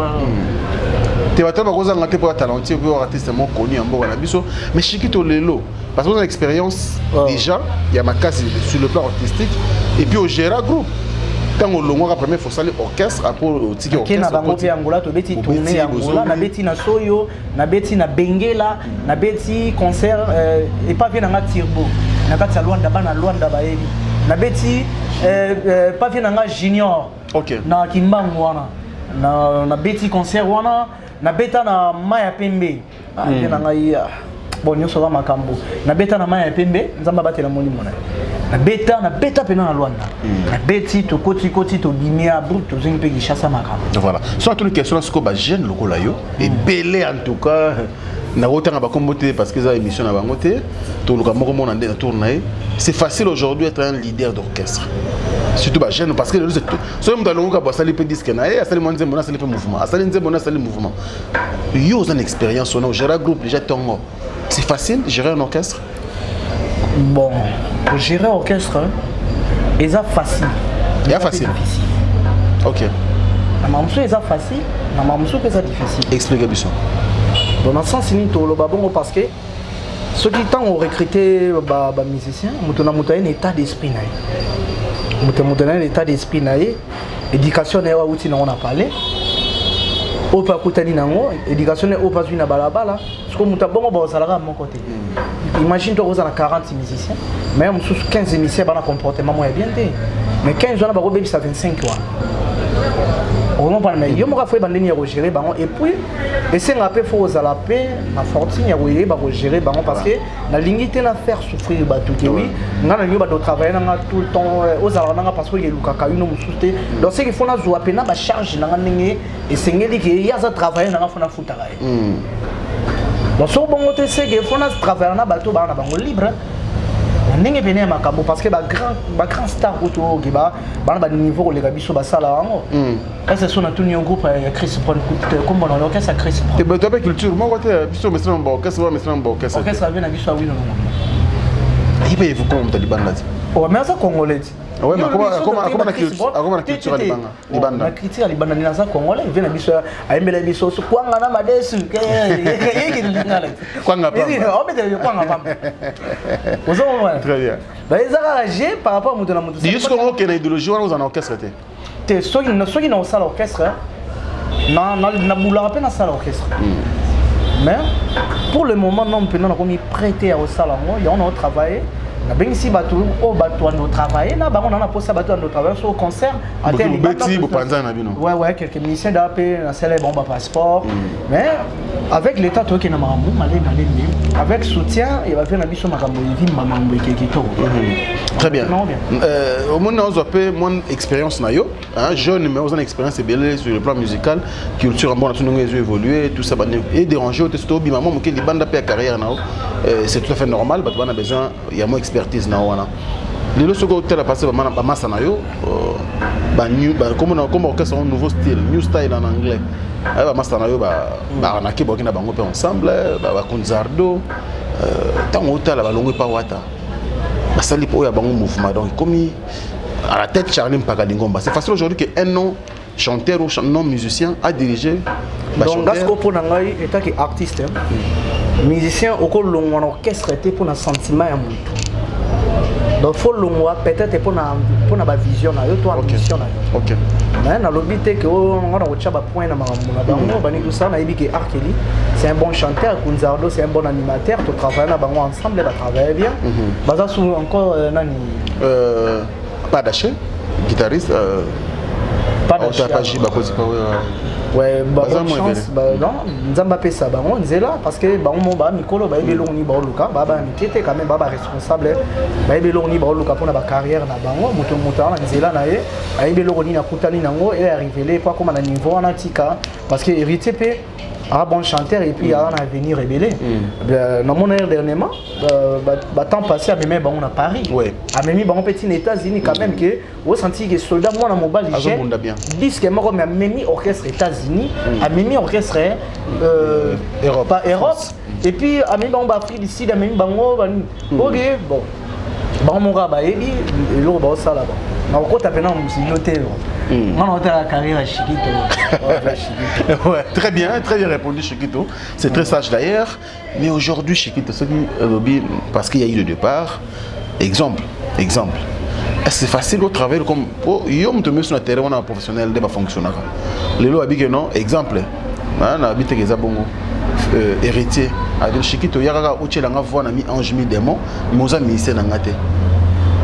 Te, bato bakozanga te mpo ya talentueux mpo artiste moko connu ya mboka na biso. Mais Shikito lelo, parce que oza na expérience déjà ya makasi sur le plan artistique et puis ogéra groupe. Ntango olongwaka première fois, osali orchestre, après otiki. Ke na bango mpe Angola, tobeti tournée ya Angola, nabeti na Soyo, nabeti na Bengela, nabeti concert epavi na nga Tirbo na kati ya Lwanda, bana Lwanda bayebi. Nabeti pavi na nga Junior na Kimbangu wana, nabeti concert wana, nabeta na mai ya pembe ye na ngai. Bon, nyonso aza makambo. Nabeta na mai ya pembe, Nzambe abatela molimo na ye. Nabeta mpena na Lwanda, nabeti, tokotikoti, tobimi ya brut, tozongi mpe Kinshasa, makambo. Voilà, so atuni question na sikoyo: bajeune lokola yo ebele, en tout cas nakotanga bakombo te parce que eza émission na bango te, toluka moko mona nde na tour na ye. C'est facile aujourd'hui être un leader d'orchestre, surtout bajeune, parce que lelo soki moto alongoka bo asali mpe disque na ye, asali mwa nzembo na asali mpe mouvement, asali nzembo na asali mouvement. Yo oza na expérience wana, ogéra groupe déjà ntongo. C'est facile gérer un orchestre? Bon, gérer orchestre eza facile. Eza facile, ok. Na mamosu eza facile, na mamosu mpe eza difficile. Explique biso. Bon, na sens nini toloba bongo? Parce que soki ntango orecrute bamusicien, moto na moto aye na état d'esprit na ye, moto moto na ye na état d'esprit na ye, éducation na ye awuti nango na palais, oyo mpe akutani nango, éducation na ye oyo mpe azwi na balabala. Sikoyo moto abongo baozalaka moko te. Imagine toi oza na 40 musiciens, mais mosusu 15 musiciens bana comportement moko ya bien te, mais 15 wana bakobebisa 25 wana, okomopana. Mais yo moko afo yeba ndenge ya kogérer bango. Et puis esengaka mpe fo ozala mpe na fortune ya koyeba kogérer bango, parce que nalingi te na faire souffrir bato ke oui, nga nalingi bato travailler nanga tout le temps, ozalaka nanga parce que elukaka yo no mosusu te. Donc c'est qu'il faut nazwa mpe na bacharge nanga ndenge esengeli ke ye aza travailler nanga, fo nafutaka ye. Donc soko bongo te, seke fo na travailler na bato baa na bango libre na ndenge pene ya makambo, parce que bagrand star kutu oyo bana baniveau koleka biso basala yango. Ese so natuni yo, groupe ya Chris Brown, kombo na orchestre ya Chris Brown? Te, bato ape culture moko te. Biso mesana baorchestre, ba mesana baorchestre. Orchestre ave na biso awino nango. Ye mpe evuka moto libanda te. Oh, mais aza congolais ti. Ouais, mais akoma na culture ya libanga, libanda. Na culture ya libanda nini? Aza congolais, ve na biso ayembela biso so kwanga na madesu yekilingala. Kwanga pamba. Obetela kwanga pamba, ozomona. Très bien. Ba eza kaka g par rapport à moto na moto. Jusque okende na idéologie wana, oza na orchestre te? Te, soki na osala orchestre, nabulaka mpe nasala orchestre, mais pour le moment non. Mpena nakomi prêté ya kosala yango, yango na otravaille, nabengisi bato oyo bato bando otravaille na bango, na naposa bato bando otravaille so concert. Bobeti, bopanzana na bino. Ouais, quelques musiciens da mpe nasala bango bapasseport, mais avec l'état tokende makambo malembe malembe, avec soutien ya bavie na biso, makambo evimba, makambo eke kitoko. Très bien. Omoni, ozwa mpe mwa expérience na yo, hein, jeune, mais oza na expérience ebele sur le plan musical, culture yango na so ndenge ezo évoluer, tout ça e déranger te? Surtout obima mwa moke libanda mpe ya carrière na yo, c'est tout à fait normal, bato bana besoin ya mwa expertise na yo wana. Lelo soki otala pase bamasa na yo, comme orchestre nouveau style, new style en anglais, bamasa na yo baranaki, boki na bango mpe ensemble, bakunzardo, ntango otala balongo epa Wata, basali mpo oyo ya bango mouvement, donc ekomi à la tête Charlie Mpaka Lingomba. C'est facile aujourd'hui qu'un nom chanteur ou non musicien a dirigé. Donc nga sikoyo, mpo na ngai etaki artiste, musicien, okolongwa na orchestre te mpo na sentiment ya motu. Donc fo longwa peut-être mpona bavision na yo to ambition na yo. Mais nalobi te ke nga na kotia bapoint na makambo na bango bani, tout ça. Nayebi ke Arkeli, c'est un bon chanteur, Kunzardo, c'est un bon animateur, totravaille na bango ensemble, batravaille bien. Baza sous encore nani? Padache, guitariste. Padache. Bakozi. Ouais, bah, bonne chance. Bah, non, nzambe apesa bango nzela, parce que bango mo ba mikolo, bayebi eloko nini baoluka, ba bana mike te quand même, ba baresponsable, bayebi eloko nini baoluka mpona bacarrière na bango. Moto moto aza na nzela na ye, ayebi eloko nini akutani nango e arrivele po akóma na niveau wana. Tika, parce que Héritier mpe un bon chanteur et puis aza na avenir ebele. Namona ye dernièrement, batemps passé, amemi bango na Paris, amemi bango mpe ntina États-Unis quand même, ke osenti ke soldat mwana mobali. Azobunda bien. Disque moko, mais amemi orchestre États-Unis, amemi orchestre Europe. Pas Europe, et puis amemi bango baAfrique du Sud, amemi bango banini. Ok, bon, bango moko bayebi eloko baosala. Bango nakokota mpena mosilo te, nga naotala carrière ya Shikito. Ouais, très bien, très bien répondu, Chiquito. C'est très sage d'ailleurs. Mais aujourd'hui, Chiquito, ce qui parce qu'il y a eu le départ, exemple, exemple. Est-ce que c'est facile au travail comme oh, yo moto sur le terrain, on a un professionnel de fonctionnaire. Lelo abi que non, exemple. Hein, na habite que bongo. Héritier avec Chiquito yaka otielanga voix na mi ange mi démon, moza ministère na ngate.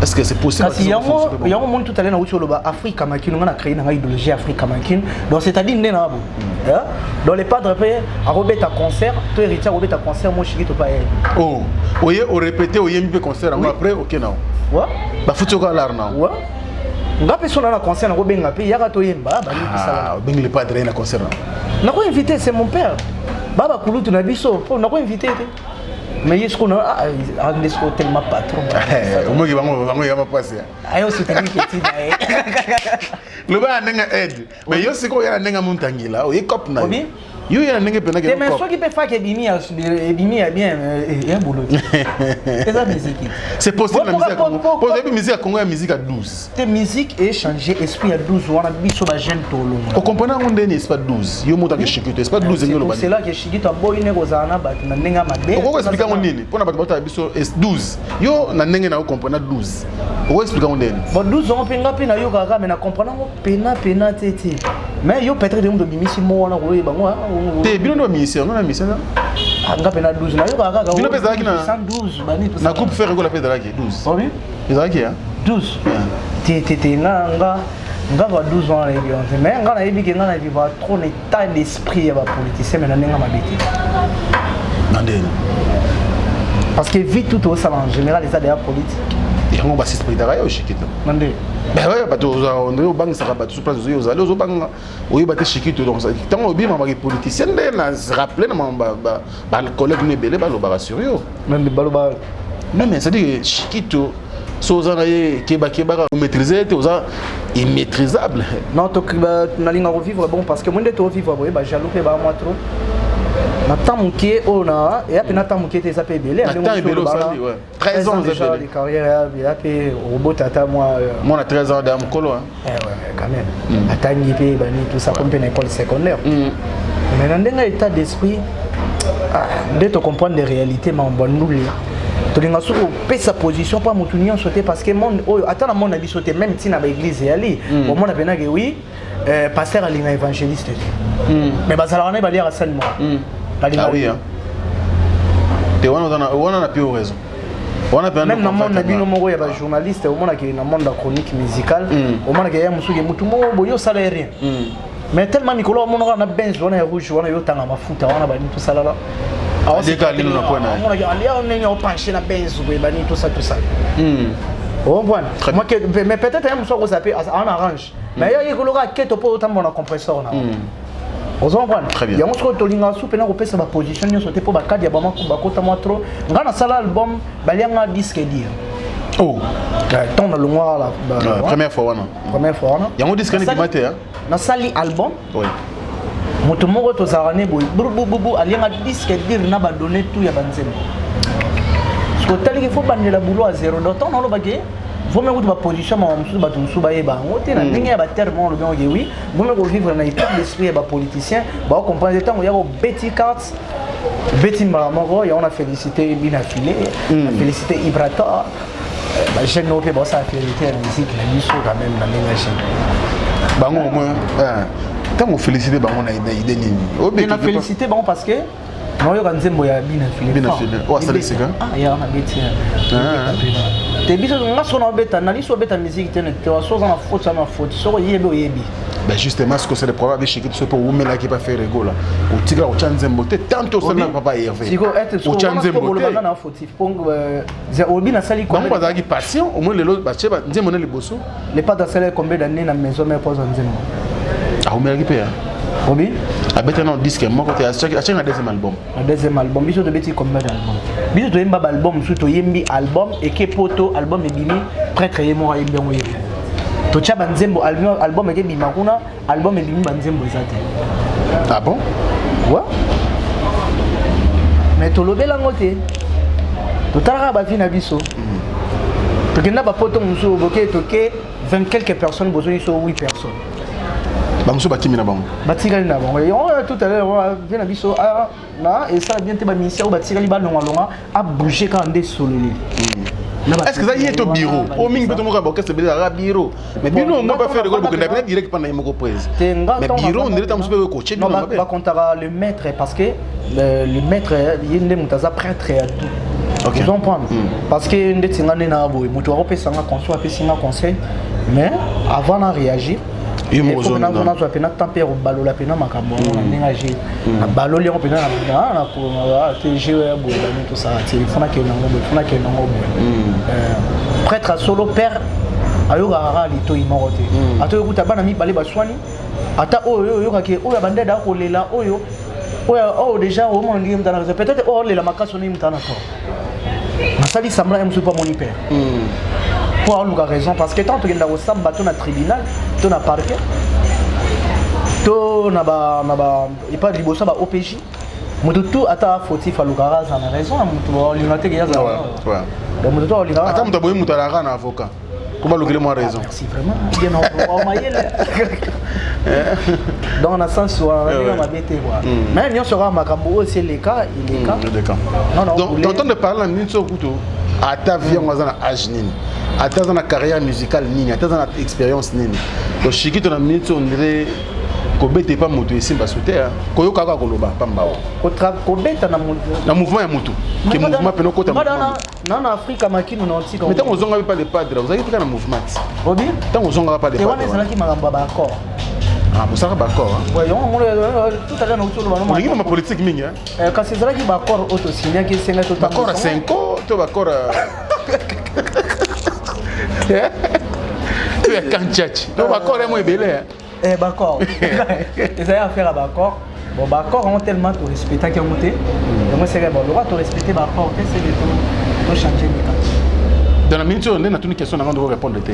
Est-ce que c'est possible? Kasi yango moni, tout à l'heure nauti oloba Afrika Makino, nga na créé nanga idéologie Afrika Makino. Donc c'est-à-dire nde na bo dans les padres mpe akobeta concert to Héritier akobeta concert, mo Shiki to pa ye. Oh, oye orépété, oyembi mpe concert yango, après oke nao. Ouais. Bafuti oka lar nao. Ouais, nga mpe so na na concert nakobenga mpe yaka toyemba banikisala. Obengi le padre ye na concert nao? Nakoinvite, c'est mon père, ba bakulutu na biso mpo nakoinvite te, mais ye sikoyo ande sikoyo tellement patron. Omoki bango bango ya mapasi. Ayo soutenir keti na ye. Loba ya ndenge aide, mais yo sikoyo oya na ndenge montangila, oye cop na yo, yo ya na ndenge mpena. Te, mais soki mpe faki ebimi ya bien, ya bolo eza musique. C'est possible na musique ya Congo, po oyebi musique ya Congo ya musique ya 12. Te, musique echanger esprit ya 12 wana, biso bajeune tolonga. Okomprendre yango ndeni esprit 12, yo motaka Shikito esprit 12 ndenge oloba. C'est là que Shikito aboyi ne kozala na bato na ndenge ya mabe. Okoko explique. Oexplique yango nini mpona bato batala biso 12 yo na ndenge na yo comprendre 12, oexplique yango ndeni? Bon, 12 yango mpe nga mpe nayokaka kaka, mais na comprendre yango pena pena te te. Mais yo peut-être moto obimisi mo wana koyeba yango. Te, bino nde bamusicien, nga na musicien. Ah, nga mpe na 12 nayokaka kaka. Bino mpe ezalaki na 112 bani. Na groupe Ferre Gola mpe ezalaki 12. Obi? Ezalaki ya 12 te te te, nga ba 12 wana nayebi yango te, mais nga nayebi ke nga na vivre trop na état d'esprit ya bapoliticien, mais na ndenge mabe te. Na ndenge? Parce que vie tout osala en général eza deya politique. Yango basuspectaka yo, Shikito. Na nde? Bato nde obangisaka bato sur place, ozoyi ozali ozobanga oyeba te, Shikito. Donc ntango obimamaki politicien nde na rappele na bacollègue no ebele balobaka sur yo. Même baloba? Non, mais c'est-à-dire Shikito, so oza na ye, kebakebaka, omaîtrise te, oza immaîtrisable. Non, nalinga kovivre bon, parce que moi nde tovivre boye, bajaloux mpe bamwa trop na temps moke oyo na eya mpe na temps moke te, eza mpe ebele. Na temps ebele osali, ouais, 13 ans. Déjà de carrière, eya mpe obota ata mwa. Mwana 13 ans da mokolo. Eh ouais, quand même atangi mpe bani tout ça, mpe na école secondaire. Mais na ndenge état d'esprit nde tocomprendre des réalités, mambo ndule tolinga soki opesa position mpa motu nyonso te, parce que monde oyo, ata na monde na biso te, même ntina baéglise eyali, omona mpenake oui, pasteur alinga évangéliste te, mais bazalaka na baliaka sali moko. Ah oui, hein. Te, wana wana na pio raison wana. Même na monde na bino moko ya bajournaliste, omonaki na monde ya chronique musicale, omonaki ya mosuki motu moko boye osala ye rien, mais tellement mikolo omonaka na Benz wana ya rouge wana, yotanga mafuta wana bani tosalala. Aleka lino na point na ye. Omonaki alia ndenge openche na Benz boye bani tout ça tout ça, ocomprendre? Mais peut-être ya mosu akoza mpe en arrange, mais yo yekoloka aketo mpo otambola na compresseur na ozo comprendre. Yango soki tolingaka su mpena kopesa baposition nyonso te, mpo bakadi ya bama bakota mwa trop. Ngai nasala album, balianga disque dur. Oh. Ntango nalongwaka. La première fois wana? Première fois wana. Yango disque wana ebima te? Nasali album, moto moko tozalaka ne boye bubububu alianga disque dur na badonnées tout ya banzembo. Soki otaliki, faut bandela boulot à zéro. Donc ntango nalobaki vomi kutu baposition mama mosusu, bato mosusu bayeba yango te na ndenge ya baterme wana olobi yango. Oui, vomi kovivre na état d'esprit ya bapoliticien, baocomprendre ntango ya kobeti carte, beti mbala moko. Yango na félicité bina file, na félicité Ibrator, bajeune oyo mpe baosala fierté ya musique na biso quand même na ndenge ya jeune. Bango au moins, ntango félicité bango na idée nini? Na félicité bango parce que naoyoka nzembo ya bina file. Bina File oyo asali sika? Ya nabeti te. Biso nga so naobeta, nali so obeta musique te, te so oza na faute, oza na faute, soki oyebi, oyebi. Ben justement, ce que c'est le problème avec Shiki, so mpo oumelaki pa Ferre Gola, otikala kotya nzembo te tant osali na papa Hervé, otya nzembo te. Na fautif olobi nasali. Bango bazalaki patient, au moins lelo batie nzembo na liboso. Le Padre asali combien d'année na Maison Mère poza nzembo? Aumelaki mpe. Obi? Abeta na disque moko te, atiaki na deuxième album. Na deuxième album. Biso tobeti combien d'album? Biso toyemba baalbum mosusu, toyembi album eke poto, album ebimi, prêtre ye moko ayembi yango yebi. Totya banzembo, album eke ebima kuna, album ebimi, banzembo eza te. Ah bon? Ouais, mais tolobela yango te, totalaka bavie na biso. Tokenda bapoto mosusu, boke toke 20 quelques personnes, bozongi so 8 personnes. Bamosusu bakimi na bango. Batikali na bango. Yango tout à l'heure vie na biso na esala bien te. Baministère oyo batikali balongalonga, abouge kaka nde sololeli. Est ce que eza ye to bureau oyo mingi mpe tomoka baorchestre ebele ezalaka bureau, mais bino mo baFerre Gola bokenda pena direct mpa na ye moko prise, mais bureau ndele ta mosusu mpe okotie bino mabe. Bakontaka le maître, parce que le maître ye nde moto aza prêtre ya tout. Ok. Ozo comprendre? Parce que ndeti nga nde na boye, moto akopesanga conseil, apesi nga conseil, mais avant na réagir, Yo moko ozongi nano. nazwa mpena temps mpe ya kobalola mpena makambo yango na ndenge age nabaloli yango mpena te ge ya boye bani tosala te, faut nakende yango boye, faut nakende yango boye. Prêtre solo père ayokaka kaka litoi moko te. Ata oyokuta bana mibale baswani, ata oyo oyokaki oyo abandi ada kolela, oyo oyo oyo déjà omona ndenge moto ana peut-être oyo olela makasi ondenge moto ana tort. Nasali semblant ya mosusu mpo amoni père mpo aluka raison, parce que tant tokenda kosamba to na tribunal to na parquet to na ba na ba epa liboso ba OPJ, moto tu ata fautif alukaka aza na raison na moto olinga te ke azala. Donc moto to alingaka Ata moto aboyi, moto alaka na avocat. Po balukele mwa raison. Merci vraiment bien na mayele. Donc na sens wana ndenge mabe te quoi. Mais nyonso kaka makambo oyo esi eleka eleka. Eleka. Non, non, Donc t'entends de parler na minute oyo kutu ata vie yango aza na âge nini, ata aza na carrière musicale nini, ata aza na expérience nini, donc Shikito na minute oyo ondire kobeta epa moto esimba su te, koyoka kaka koloba pamba o kobeta na na mouvement ya motu ke mouvement pene okota. Na na Afrika Makinu na otika. Mais ntango ozongaki pa le padre, ozalaki mpe na mouvement ti? Obi. Ntango ozongaka pa le padre wana, ezalaki makambo ya baaccord. Ah, bosalaka baaccord? Tout à l'heure nauti oloba. Olingi mama politique mingi. Kasi ezalaki baaccord oyo tosignaki, esenga. Baaccord ya cinco to baaccord to ya kanchachi to baaccord ya mo ebele? Baaccord ezali affaire ya baaccord. Bon, baaccord yango tellement torespectaki yango te, yango eseka bon lokwa torespecte baaccord te, seke tochange mika. Dans la minute oyo nde natuni question nanga, ndoko répondre te.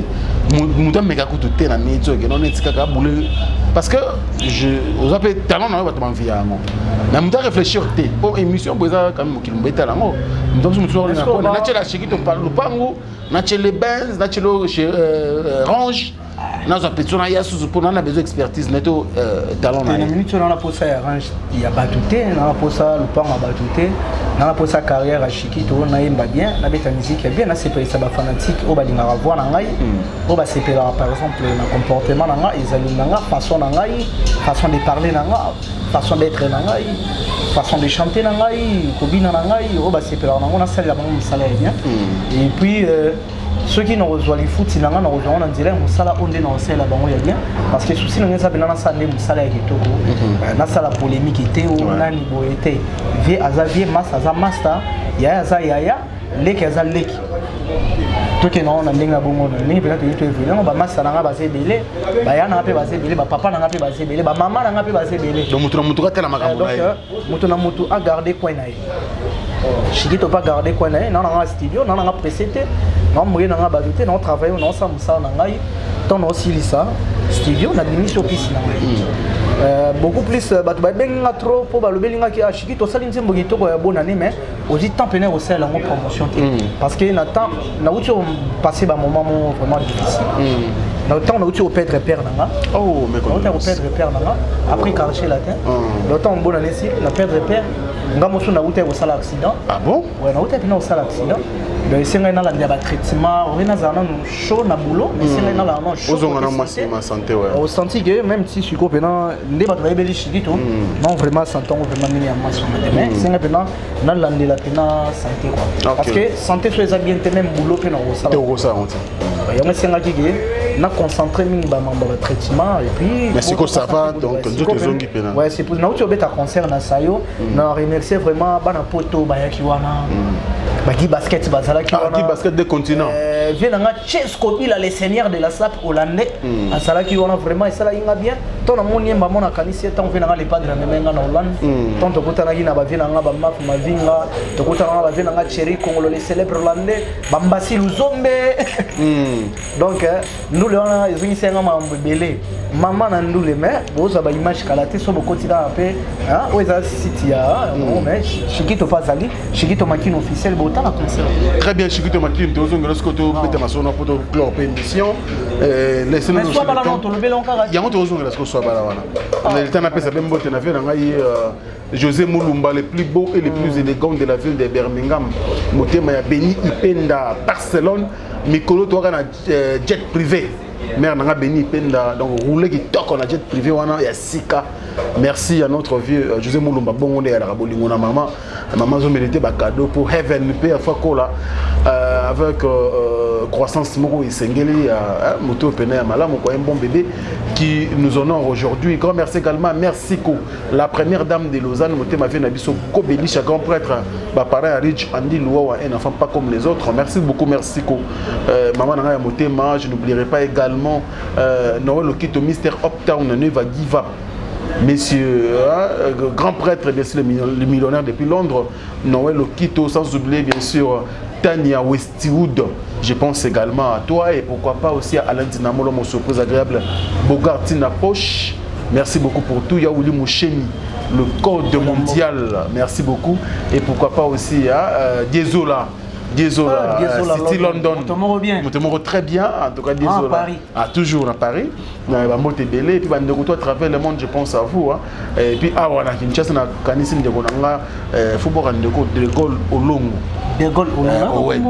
Moto ameka kutu te na minute oyo keno neti kaka abule, parce que oza mpe talent na yo, bato banvia yango, mais moto aréfléchir te po émission boye eza quand même mokili mobo etala yango. Moto mosusu mosusu natiela Shikito lupangu, natiele Benz, natiele Range, nazwa petit na ya susu mpo nana besoin expertise na to talent na ye. Na minute oyo nana posa ya Range ya bato te, nana posa lupango ya bato te, nana posa carrière ya Shikito, nayemba bien, nabeta musique ya bien, nasepelisa bafanatique oyo balingaka voix na ngai, oyo basepelaka par exemple na comportement na ngai, ezali na nga façon na ngai, façon de parler na nga, façon d'être na ngai, façon de chanter na ngai, kobina na ngai, oyo basepelaka nango, nasalela bango mosala ya bien. Et puis soki nakozwa lifuti na ngai, nakozwa yango na nzela ya mosala oyo nde nakosalela bango ya bien, parce que souci na ngai eza mpena nasala nde mosala ya kitoko, nasala polémique te o nani boye te. Vie aza vie, master aza master, yaya aza yaya, leki aza leki. Tokende yango na ndenge ya bongo, na ndenge mpenza toyei toévolue yango. Bamasta na ngai baza ebele, baya na ngai mpe baza ebele, bapapa na ngai mpe baza ebele, bamama na ngai mpe baza ebele. Donc moto na moto atala makambo na ye. Moto na moto agarde coin na ye. Shikito pa garde coin na ye. Na nanga studio na nanga pressé te, na moye na nga bato te, na travaille, na osala mosala na ngai. Ntango na osilisa studio, nabimisi opisi na ngai beaucoup plus. Bato babengi nga trop mpo balobeli ngaki: ah, Shikito, osali nzembo kitoko ya bonne année, mais ozwi temps pene kosalela yango promotion te. Parce que na temps nauti opasse bamoment mo vraiment difficile, na ntango nauti operdre père na nga, nauti koperdre père na nga après Quartier Latin. Na ntango bonne année si na perdre père nga mosu, nauti kosala accident. Ah bon? Ouais, nauti mpena kosala accident. Donc esengai nalandela batraitement ori, nazala nanu chaud na boulot, mais esengai nalala nano chaud. Ozonga na mwasi ma santé, ouais. Osenti que même si sikoyo mpena nde bato bayebeli Shikito, non, vraiment santé yango vraiment ndenge ya mwasi wana te, mais esengai mpena nalandela mpena santé quoi, parce que santé so eza bien te, même boulot mpe na kosala. Te, okosala yango te. Yango esengaki ke na concentré mingi bamambo ya batraitement et puis Mais sikoyo ça va, donc nzoto ezongi mpena? Ouais, c'est pour nauti obeta concert na sayo. Na remercier vraiment bana poto bayaki wana, baki basket bazalaki wana basket des continents. Vie na nga Ches Kobila, le seigneur de la sape hollandais, azalaki wana. Vraiment esalaki nga bien to namoni ye mbamo. Nakanisi ye ntango vie na nga le padre amemai nga na Hollande, ntango tokutanaki na bavie na nga bamaf mavinga, tokutana na bavie na nga Thierry Kongolo, le célèbre hollandais, bambasi Luzombe. Donc ndule wana ezongisi yanga makambo ebele, mama na ndule. Mais bozwa baimage kala te so bokoti kaka mpe oyo eza site ya, mais Shikito mpe azali Shikito Makino officiel, botala concert. Très bien, Shikito Makino, tozongela sikoyo, tobeta masolo mpo toclore mpe émission. Yango tozongela sikoyo swabala wana na leta. Napesa mpe mbote na vie na ngai José Moulumba, le plus beau et le plus élégant de la ville de Birmingham. Motema ya Beni Ipenda, Barcelone. Mikolo toaka na jet privé. Mère nanga Beni Ipenda, donc rouler kitoko na jet privé wana ya sika. Merci à notre vieux José Moulumba. Bongo nde ya bolingo na maman. Maman zo mérité ba cadeau pour heaven pe afa kola avec croissance moko esengeli ya moto pene ya malamu quoi, un bon bébé qui nous honore aujourd'hui. Grand merci également à Merci Ko, la première dame de Lausanne, motema vie na biso Kobelisha, grand prêtre, ba parent ya Rich Andy Luwawa, un enfant pas comme les autres. Merci beaucoup, merci Ko. Maman nanga ya motema, je n'oublierai pas également Noël Okito, Mister Uptown, ne va give up. Messieurs, hein, grand prêtre, bien sûr, le millionnaire depuis Londres, Noël Okito, sans oublier bien sûr Tania Westwood. Je pense également à toi et pourquoi pas aussi à Alain Dinamolo, mon surprise agréable, Bogart Tina Poche. Merci beaucoup pour tout. Yaouli Mouchemi, le code mondial. Merci beaucoup. Et pourquoi pas aussi à Diezola. Diezola, Ah, Diezola, City London. London. Moto moko bien. Moto moko très bien, en tout cas Diezola. Ah, Paris. Ah, toujours à Paris. Na ba mbote ebele et puis ba ndeko to à travers le monde, je pense à vous hein. Et puis awa na Kinshasa na kanisi ndeko na nga faut boka ndeko de Gaulle Olongo. De Gaulle Olongo. Owet.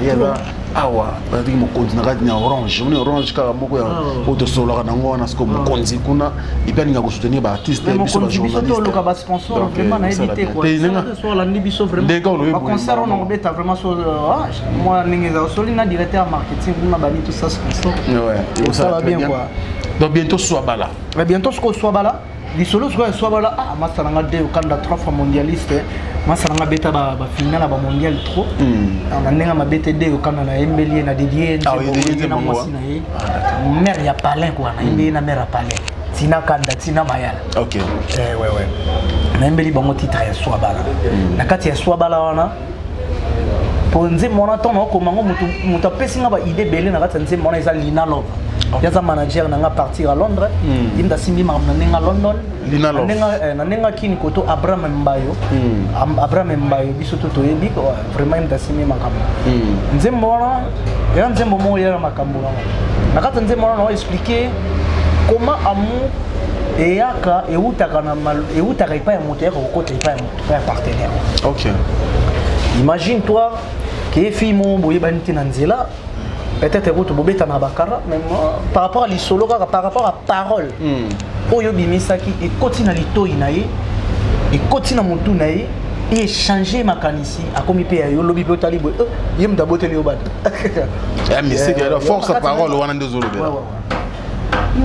Ye aza awa bazalaki mokonzi na kati na orange omoni orange kaka moko ya oyo tosololaka nango wana siko mokonzi kuna et puis alinga kosoutenir baartiste biso mokonzi biso toluka basponsor vraiment nayebi te quoi olandi biso Ndenge olobi boye, baconcert oyo nakobeta vraiment so mwa ndenge ezala osoli na directeur ya marketing kuna bani tout ça sponsor Ouais, osala bien quoi. Donc bientôt Swabala. Mais bientôt sikoyo Swabala, lisolo sikoyo ya Swabala, ah masa nanga de okanda trois fois mondialiste, masa nanga beta ba ba final na ba mondial trop. Ah, na ndenge mabe te de okanda na yembeli ye na dédié Ah, oui, dédié na nzembo mwasi na ye. Mère ya palin quoi, na yembeli na mère ya palin. Tina Kanda, Tina Mayala. Ok. Eh ouais ouais. Nayembeli bango titre ya Swabala. Na kati ya Swabala wana po nzembo wana ntango naokoma yango moto apesi nga baide ebele na kati ya nzembo wana eza Lina Love. Ye aza manager na nga partir à Londres. Ye moto asimbi makambo na ndenge ya London. Lina Love. Na ndenge ya Kini koto Abraham Mbayo. Abraham Mbayo biso to toyebi quoi. Vraiment ye moto asimbi makambo. Nzembo wana eza nzembo moko eya na makambo nango. Na kati ya nzembo wana nao expliquer comment amour eyaka eutaka na eutaka epai ya moto eyaka kokota epai ya moto epai ya partenaire. Ok. Imagine toi que fille moko boyebani te na nzela, peut-être kutu bobeta na bakara, mais moi, par rapport à lisolo kaka, par rapport à parole oyo obimisaki ekoti na litoi na ye, ekoti na motu na ye, échange makanisi, akomi mpe ya yo, lobi mpe otali boye, ye moto aboteli yo bato. Ya mystique, alors force à parole wana nde ozolobela.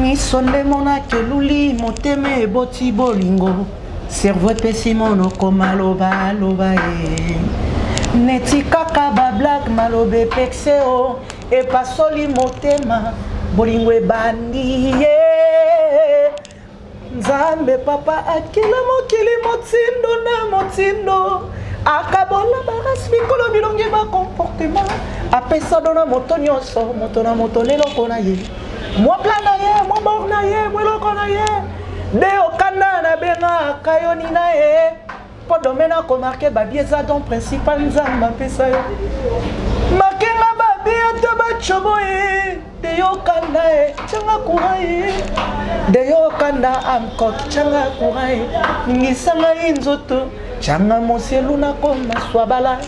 Miso nde monaki eluli, motema eboti bolingo, cerveau epesi monoko maloba aloba ye neti kaka bablage, maloba epekse o epasoli motema, bolingo ebandi ye. Nzambe papa akela mokili motindo na motindo, akabola barasi, bikolo, bilongi, bacomportement, apesa dona moto nyonso, moto na moto leloko na ye, mwa plan na ye, mwa bor na ye, mwa eloko na ye. Nde okanda na bengaka yo nina ye mpo domaine akomarke babi eza don principal Nzambe apesa yo. Makenga babi ata bacobo ye de yokanda ye tianga courant ye de yokanda amkok tianga courant ye ningisa ngai nzoto tianga moselu nakoma Swabala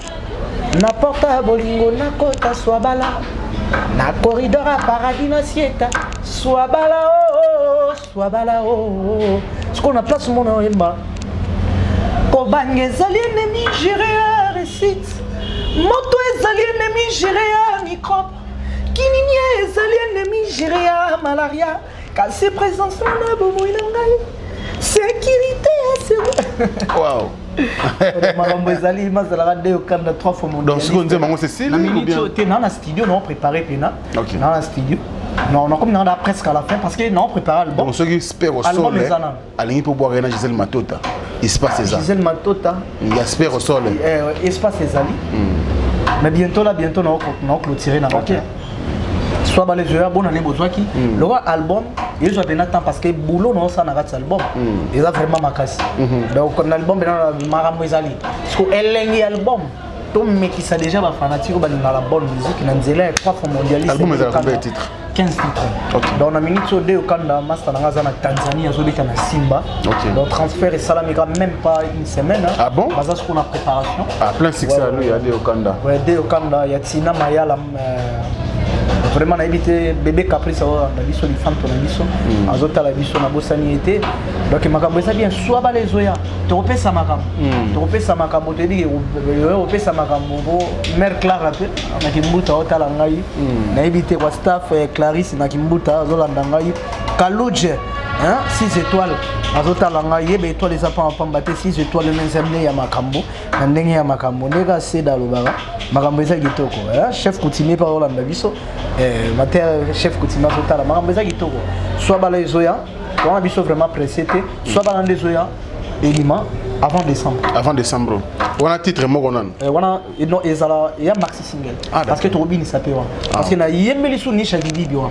na porte ya bolingo nakota Swabala na corridor ya paradis na sieta Swabala oh, oh, Swabala oh, oh. Sikoyo na place mona oyemba kobanga ezali ennemi juré ya réussite, moto ezali ennemi juré ya microbe, kinini ezali ennemi juré ya malaria, kasi présence wana bomoi na ngai sécurité ya Wow. Makambo ezali mazalaka nde okanda trois fois. Donc sikoyo nzembo yango Cécile Na ou minute bien oyo te, na studio nao préparé mpena. Ok. Na studio non, nakomi nanga na presque à la fin parce que nao préparé album. Donc soki spère au Album sol eza nano. alingi mpo bwaka ye na Gisèle Matota, espace eza. Gisèle Matota. Ya spère au sol. Espace ezali, mais bientôt là, bientôt nao clôturer na Ok. Soit balezoya bona nde bozwaki lokwa album ezwa mpena temps parce que boulot naosala na kati ya album eza vraiment makasi. Donc na album mpena makambo ezali parce que elengi ya album tomekisa déjà bafanatike oyo balingaka bonne musique na nzela ya trois fois mondialiste. Album ezala combien de titres? 15 titres. Ok. Donc na minute oyo de okanda master nanga aza na Tanzanie, azobeta na Simba. Ok. Donc transfert esalami ka même pas une semaine, hein. Ah bon? Baza sikoyo na préparation. Ah, plein succès Ouais, à lui, ouais. ya de Okanda. Ouais, de okanda ya Tina Mayala, vraiment nayebi te bébé Caprice aolanda biso, lifanto na biso azotala biso, nabosani ye te. Donc makambo eza bien, soit bala ezoya, tokopesa makambo, tokopesa makambo, toyebi kopesa makambo po mare Clara mpe na Kimbuta aotala ngai, nayebi te kwa staff Clarisse na Kimbuta azolanda ngai, Kaluje 6 étoiles azotala ngai, yeba étoile eza pambapamba te, 6 étoiles na eza nde ya makambo na ndenge ya makambo ndenge aseda alobaka makambo eza kitoko, eh? Chef coutumier mpe azolanda biso, mater chef coutumier azotala makambo eza kitoko. Soit bala ezoya wana biso vraiment pressé te, soit bala nde ezoya elima avant décembre. Avant décembre wana titre moko nano? Wana non, ezala eya maxi single. Ah, parce que tokobinisa mpe wana parce que nayembeli su nisha kibibi wana.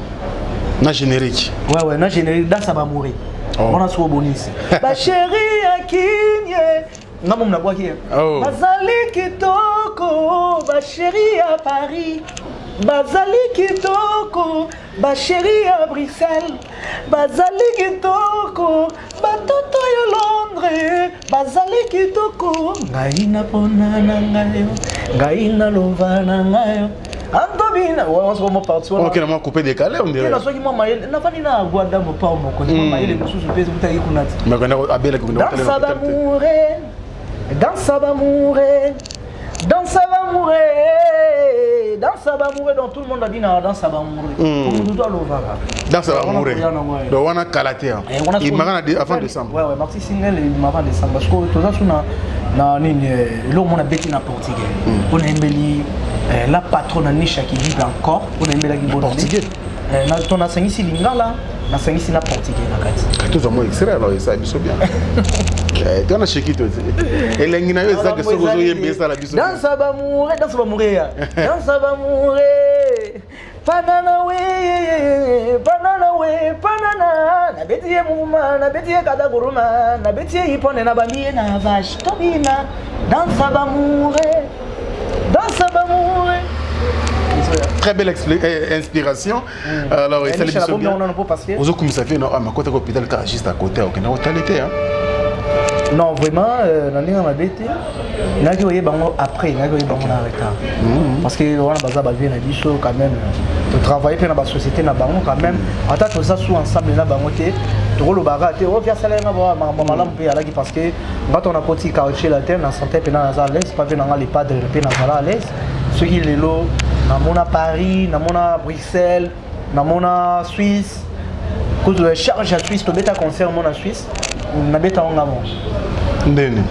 Na générique? Ouais, na générique dansa bamore. Oh. Wana soki obonisi basheri ya kinye nga momu nabwaki ye. Oh. Bazali kitoko. kitoko basheri ya Paris, bazali kitoko basheri ya Bruxelles, bazali kitoko batoto ya Londres, bazali kitoko. Ngai napona na ngai yo, ngai nalova na ngai yo. Antobina wana parti wana. Ok, na mwa coupé décalé on dirait. Nazwaki mwa mayele, nafandi na Gwada mopao mokonzi, mwa mayele mosusu mpe ezokutaki kuna ti. Mais kanda abelaki kuna. Dansa bamoure, dansa bamoure, dansa bamoure, dansa bamoure. Donc tout le monde a dit na dansa bamoure. Mutu to alovaka. Dansa bamoure. Donc wana kala te. Imaka na avant décembre. Ouais ouais, maxi single ebima avant décembre parce que toza su na na nini eloko mona beti na portugais. Mpona yembeli la patronne Anisha qui vit encore, mpona yembelaki bonne portugais. To nasangisi lingala, nasangisi na portugais na kati. Tozwa mwa extrait alors esala biso bien. To na Shikito te. Elengi na yo ezaka soki ozoyemba esala biso. Dansa bamoure, dansa bamoure ya. Dansa bamoure. Panana we, panana we, panana. Nabeti ye muma, nabeti ye kada guruma, nabeti ye ipone na bamie na vache. Tobina, dansa bamoure, dansa bamoure. Très belle inspiration. Alors, il s'est bien. Ozokumisa fe na makota ko hôpital kaka juste à côté, okenda kotala te hein. Non, vraiment, na ndenge mabe te, nayaki koyeba yango après, nayaki koyeba yango na retard. Parce que wana baza bavie na biso quand même, totravaille mpe na basociété na bango quand même, ata toza sous ensemble na bango te, tokolobaka te oyo asala nga makambo malamu mpe alaki, parce que nga to nakoti quartier latin na santé mpena naza à l'aise, pa mpe nanga le padre mpe nazala à l'aise. Soki lelo namona Paris, namona Bruxelles, namona Suisse, kutu charge ya Suisse, tobeta concert mo na Suisse, nabeta ngo nga mo ndeni.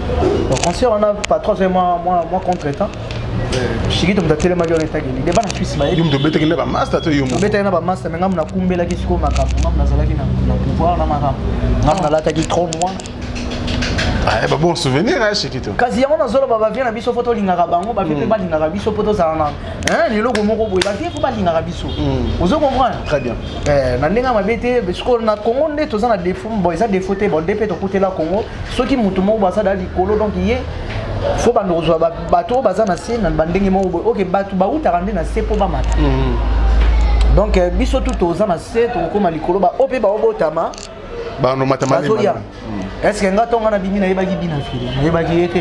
Donc concert wana patron azali mwa contretemps, Shikito moto atelemaki wana etaki lide bana Suisse bayebi. Yo moto obetaki na bamaster to yo moko? Tobetaki na bamaster, me ngamu nakumbelaki sikoyo makambo, ngamu nazalaki na pouvoir na makambo, ngamu nalataki trône wana. Ah, ba bon souvenir hein, Shikito. Kasi yango nazoloba, bavie na biso fo tolingaka bango, bavie mpe balingaka biso mpo tozala na eloko moko boye. Bavie fo balingaka biso, ozo comprendre? Très bien. Na ndenge ya mabe te. Sikoyo na Congo nde toza na défaut. Bon, eza défaut te, bon, nde mpe tokutela Congo, soki motu moko baza da likolo, donc ye fo bando kozwa bato oyo baza na se na bandenge moko boye. Ok, bato bautaka nde na se mpo bamata. Donc biso tu toza na se, tokokóma likolo, baoyo mpe baobotama banomata. Bazoya. Est ce que nga ntongo nabimi nayebaki bina fili, nayebaki ye te?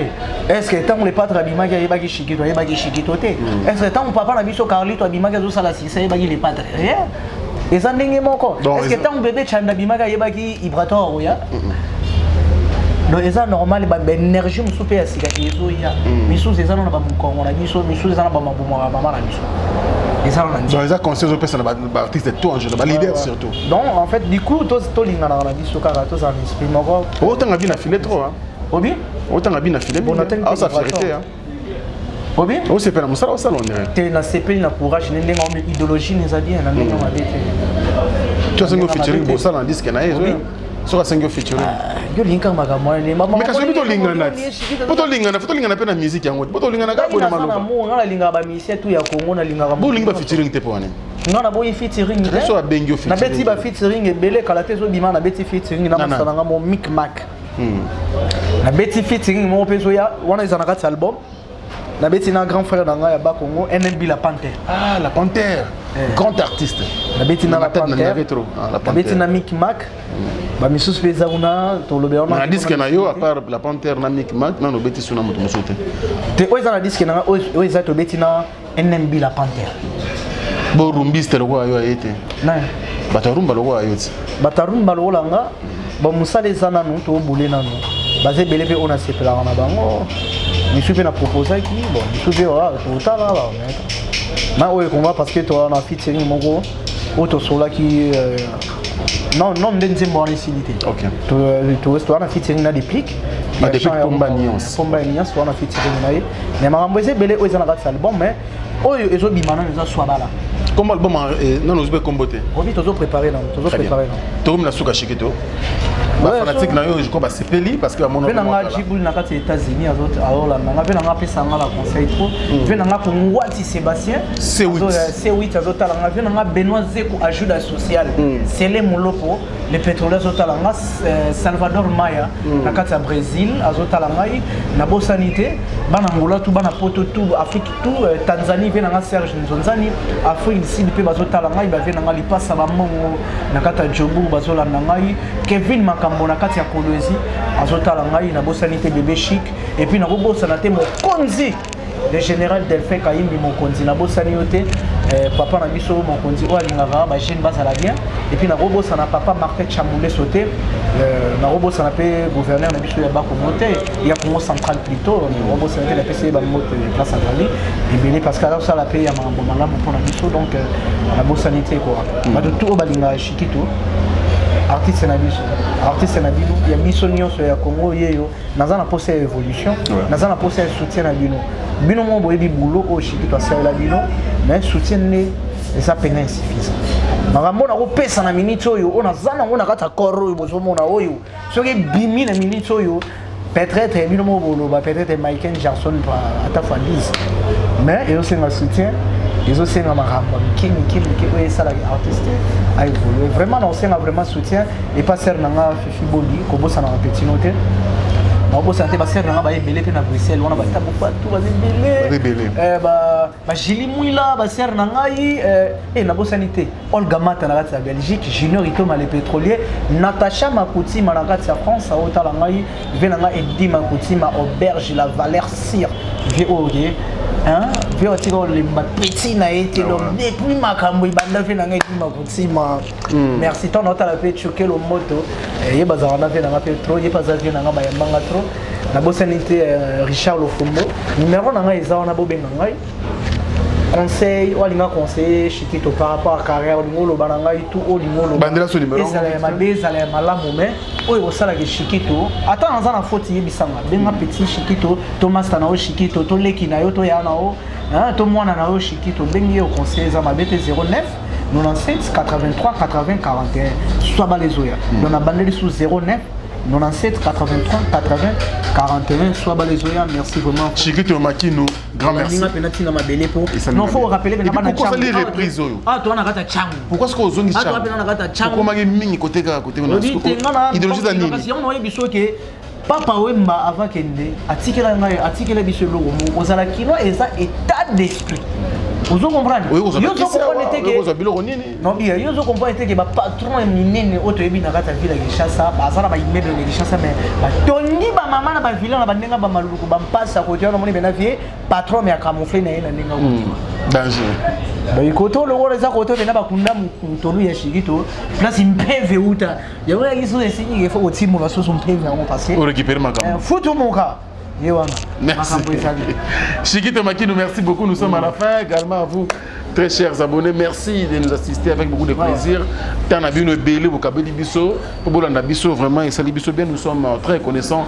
Est ce que ntango le patre abimaki ayebaki Shikito? Ayebaki Shikito te. Est ce que ntango papa na biso Carlito abimaki azosala sisa, ayebaki le patre? Rien. Eza ndenge moko. Est ce que ntango bébé Chanda abimaki ayebaki Ibrator oya? Donc eza normal, baénergie mosusu mpe ya sika ezoya, misusu eza nano na bamokongo na biso, misusu eza na bamabumo ya mama na biso, eza nano na Donc eza conseil ozopesa na baartiste tout en général, baleader surtout? Donc en fait, du coup tolinganaka na biso kaka, tozala na esprit moko. Otanga bina file trop hein. Obi. Otanga bina file. Bon, natangi. Aosa fierté hein. Obi. Osepela mosala osala, on dirait. Te, nasepeli na courage ne ndenge omi idéologie neza bien na ndenge mabe te. Tu asengi featuring, bosala na disque na ye soki asengi yo featuring? Yo olingi kaka makambo wana. Mais kasi oyebi tolingana ti po tolingana, fo tolingana mpe na musique yango te, po tolingana kaka boye na maloba. Nga nalingaka bamusicien tout ya Congo, nalingaka. Bolingi ba featuring te po wana? Nga naboyi featuring te. So abengi yo featuring? Nabeti ba featuring ebele, kala te ezobima. Nabeti featuring na masala nga mo Mic Mac, nabeti featuring moko mpe ezoya wana, eza na kati ya album. Nabeti na grand frère na ngai ya Bakongo, NMB la Panthère. Ah, la Panthère, grand artiste. Nabeti na la Panthère, nabeti na Mic Mac, bamisusu mpe eza kuna, tolobela. Na disque na yo, à part la Panthère na Mic Mac, nano obeti su na moto mosusu te? Te, oyo eza na disque na ngai, oyo eza tobeti na NMB la Panthère. Borumbiste lokola yo aye te? Bato ya rumba lokola yo ti? Bato ya rumba lokola nga, bamosala eza nanu, tobule nanu, baza ebele mpe oyo nasepelaka na bango. Misu mpe na proposaki, bon, misu mpe totala na oyo ekonga, parce que toa na featuring moko oyo tosolaki. Non, non, nde nzembo wana esili te. Toa na featuring na Déplique. Pomba Nuance. Pomba Nuance, toa na featuring na ye. Mais makambo eza ebele oyo eza na kati ya album, mais oyo ezobima nano eza Swabala. Kombo album nano ozwi mpe kombo te? Obi, tozopréparé nano, tozopréparé nano. Tokomi na suka, Shikito. Bafanatique na yo, je crois basepeli parce que bamona. Mpe na nga Jibuli na kati ya États-Unis azolanda nga, mpe na nga apesa nga ba conseil trop, mpe na nga Kongwati Sébastien. C8. C8 azotala nga, mpe na nga Benoît Zeku, ajuda social, Sele Molopo. Le pétrolier azotala nga, Salvador Maya na kati ya Brésil azotala ngai. Nabosani te bana Angola tout, bana Poto tout, Afrique tout, Tanzanie mpe na nga Serge Nzonzani, Afrique du Sud mpe bazotala ngai, bavie na nga Lipasa Bamongo na kati ya Joburg bazolanda ngai, Kevin Makambo na kati ya Kolwezi azotala ngai. Nabosani te bébé chic, et puis nakobosana te mokonzi le général Delphin Kayimbi mokonzi, nabosani yo te, papa na biso mokonzi oyo alingaka bajeune bazala bien. Et puis nakobosana papa Martin Chamuleso te, nakobosana mpe gouverneur na biso ya Bakongo te, ya Congo central plutôt, nakobosana te, napesi ye bambote place azali ebele parce que azosala mpe ya makambo malamu mpona biso. Donc nabosani te quoi, bato tu oyo balingaka Shikito, artiste na biso, artiste na bino, ya biso nyonso ya Congo yeyo. Naza na posa ya évolution, naza na posa ya soutien na bino. Bino moko boyebi boulot oyo Shikito asalela bino, mais soutien nde eza pena insuffisant. Makambo nakopesa na minute oyo, oyo naza nango na kati ya corps oyo bozomona oyo, soki ebimi na minute oyo, peut-être bino moko boloba peut-être Michael Jackson ata fois 10. Mais ezosenga soutien, ezosenga makambo ya mike mike mike oyo esalaka artiste aévolue vraiment. Nakosenga vraiment soutien epa sere na nga Fifi Boli, kobosana bapetino te, nakobosana te basere na nga baye ebele mpe na Bruxelles wana, batabo batu baza ebele, bagili Mwila, basere na ngai, nabosani te Olga Mata na kati ya Belgique, Junior Itoma le pétrolier, Natacha Makutima na kati ya France aotala ngai, vie na ngai Edi Makutima, auberge la valeur sire, vie oyo ke vie otika olemba petit na ye te. Donc depuis makambo ebanda, vie na ngai Edi Makutima, merci. Ntango naotala mpe Chokelo Moto, ye bazalaka na vie na nga mpe trop, ye mpe aza vie na nga, bayambanga trop. Nabosani te Richard Lofombo, numéro na ngai eza wana, bobenga ngai conseil oyo alinga conseiller Shikito par rapport à carrière, olingi oloba na ngai tout olingi oloba, ezala ya mabe, ezala ya malamu, mais oyo osalaka Shikito, ata naza na faute, yebisanga, benga petit Shikito to master na yo Shikito to leki na yo to ya na yo to mwana na yo Shikito, bengi ye conseil, eza mabe te. 09 97 83 80 41, soit balezoya. Donc nabandeli sous 09 97 83 80 41, soit balezoya. Merci vraiment. Chikito Makino, grand merci. Ninga pena tina mabele po. Non, faut rappeler pena bana changu. Pourquoi reprise oyo? Ah, toi na kata changu. Pourquoi ce que ozongi changu? Ah, toi pena na kata changu. Pourquoi mangi mingi côté ka côté na? Idéologie za nini? Yango na yebi soki Papa Wemba avant kende atikela ngai, atikela biso eloko moko, ozala kino eza état d'esprit. Ozo comprendre? Yo ozo comprendre te que ozo biloko nini? Non bien, yo ozo comprendre te que ba patron ya minene oyo toyebi na kati ya ville ya Kinshasa, baza na ba immeuble na Kinshasa, mais batongi ba mama na ba villa na bandenge ba maluku ba mpasa kote wana, omoni bena vie patron mais acamoufle na ye na ndenge akokima. Danger. Ba koto lokola eza koto bena bakunda mutolu ya Shikito, place mpeve uta. Yango ya biso esingi ke faut kotimola susu mpeve yango parce que o récupérer makambo. Futu moka ye wana. Merci. Chikito Makino, merci beaucoup. Nous sommes à la fin. Également à vous, très chers abonnés, merci de nous assister avec beaucoup de plaisir. Tana bino ebele, bokabeli biso, bolanda biso, vraiment, et sali biso bien. Nous sommes très reconnaissants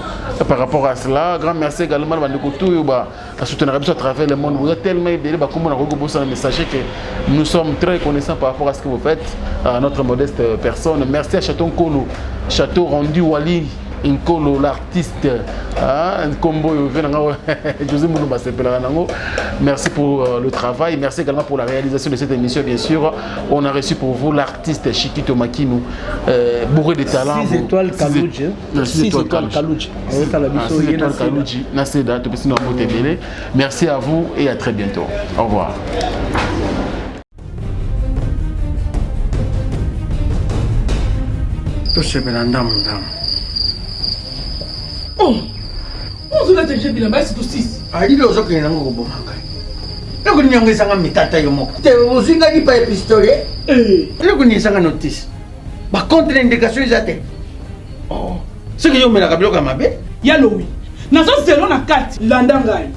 par rapport à cela. Grand merci également à bandeko tout ba soutenir biso à travers le monde. Vous êtes tellement ebele, ba komona ko bosa, mais sachez que nous sommes très reconnaissants par rapport à ce que vous faites à notre modeste personne. Merci à Château Nkolo, Château Rendu Wali Nkolo, l'artiste, hein, Nkombo, José Moulou Merci pour le travail, merci également pour la réalisation de cette émission, bien sûr. On a reçu pour vous l'artiste Chikito Makinu, bourré de talent. 6 étoiles Kalouji. 6 étoiles Kalouji. 6 étoiles Kalouji. Naseda, Merci à vous et à très bientôt. Au revoir. Tosepela ndambu ndambu. Oh, ozolata je bilamba esi tosisi. Alili ozokende nango koboma ngai. Eloko nini yango ezanga mitata yo moko? Te ozwi ngai lipa ya pistolet? Eloko nini ezanga notice? Ba contre indication eza te. Oh, soki yo omelaka biloko ya mabe? Ya lowi, nazozelo na kati, landa ngai.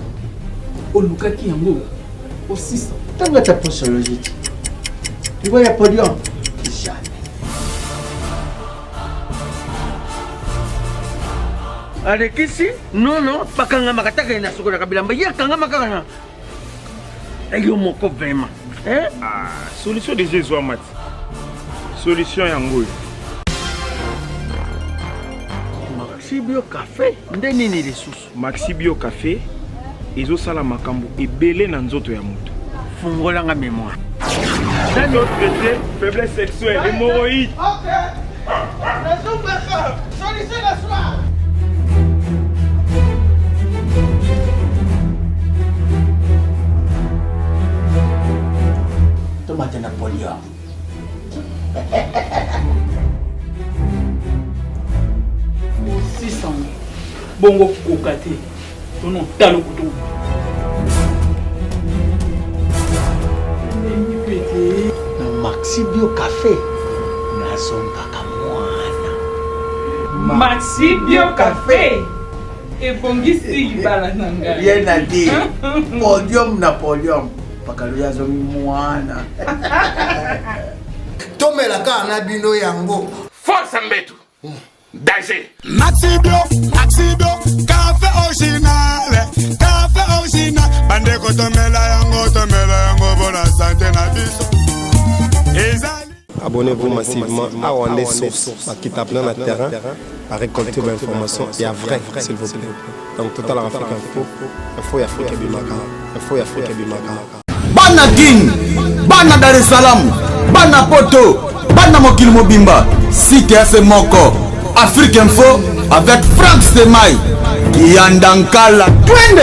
Olukaki yango osisa. Ntango ata posologie te. Liwa ya podium. Jamais. Alekisi nono bakangamaka taka na sokolaka bilamba ye akangama kaka na yo moko vraiment. Eh? Ah, solution déjà ezwama ti. Solution yango oyo. Maxi Bio Café nde nini lisusu? Maxi Bio Café ezosala makambo ebele na nzoto ya moto. Fungola nga mémoire. Traité faiblesse sexuelle, hémorroïde. Okay. Nasumbaka solution na soir. Tomate na podium. Osisa bongo koka te tono talo kutu na maxi bio cafe nazongaka mwana. Maxi bio cafe ebongisi libala na ngai. Rien à dire. Podium na podium. Pakalo ya azongi mwana. Tomela kaka na bino yango. Force mbetu. Danger. Maxi Bio, Maxi Bio, café original, café original. Bandeko tomela yango, tomela yango bona santé na biso. Ezali. Abonnez-vous massivement à Wande Source, bakita plein na terrain, ba récolter ba information ya vrai, s'il vous plaît. Donc Total Afrique Info, info ya Afrique ebimaka, info ya Afrique ebimaka. Bana Kin, bana Dar es Salaam, bana Poto, bana mokili mobimba, site ya se moko, Afrique Info avec Frank Stemay, Kiyanda Nkala, twende!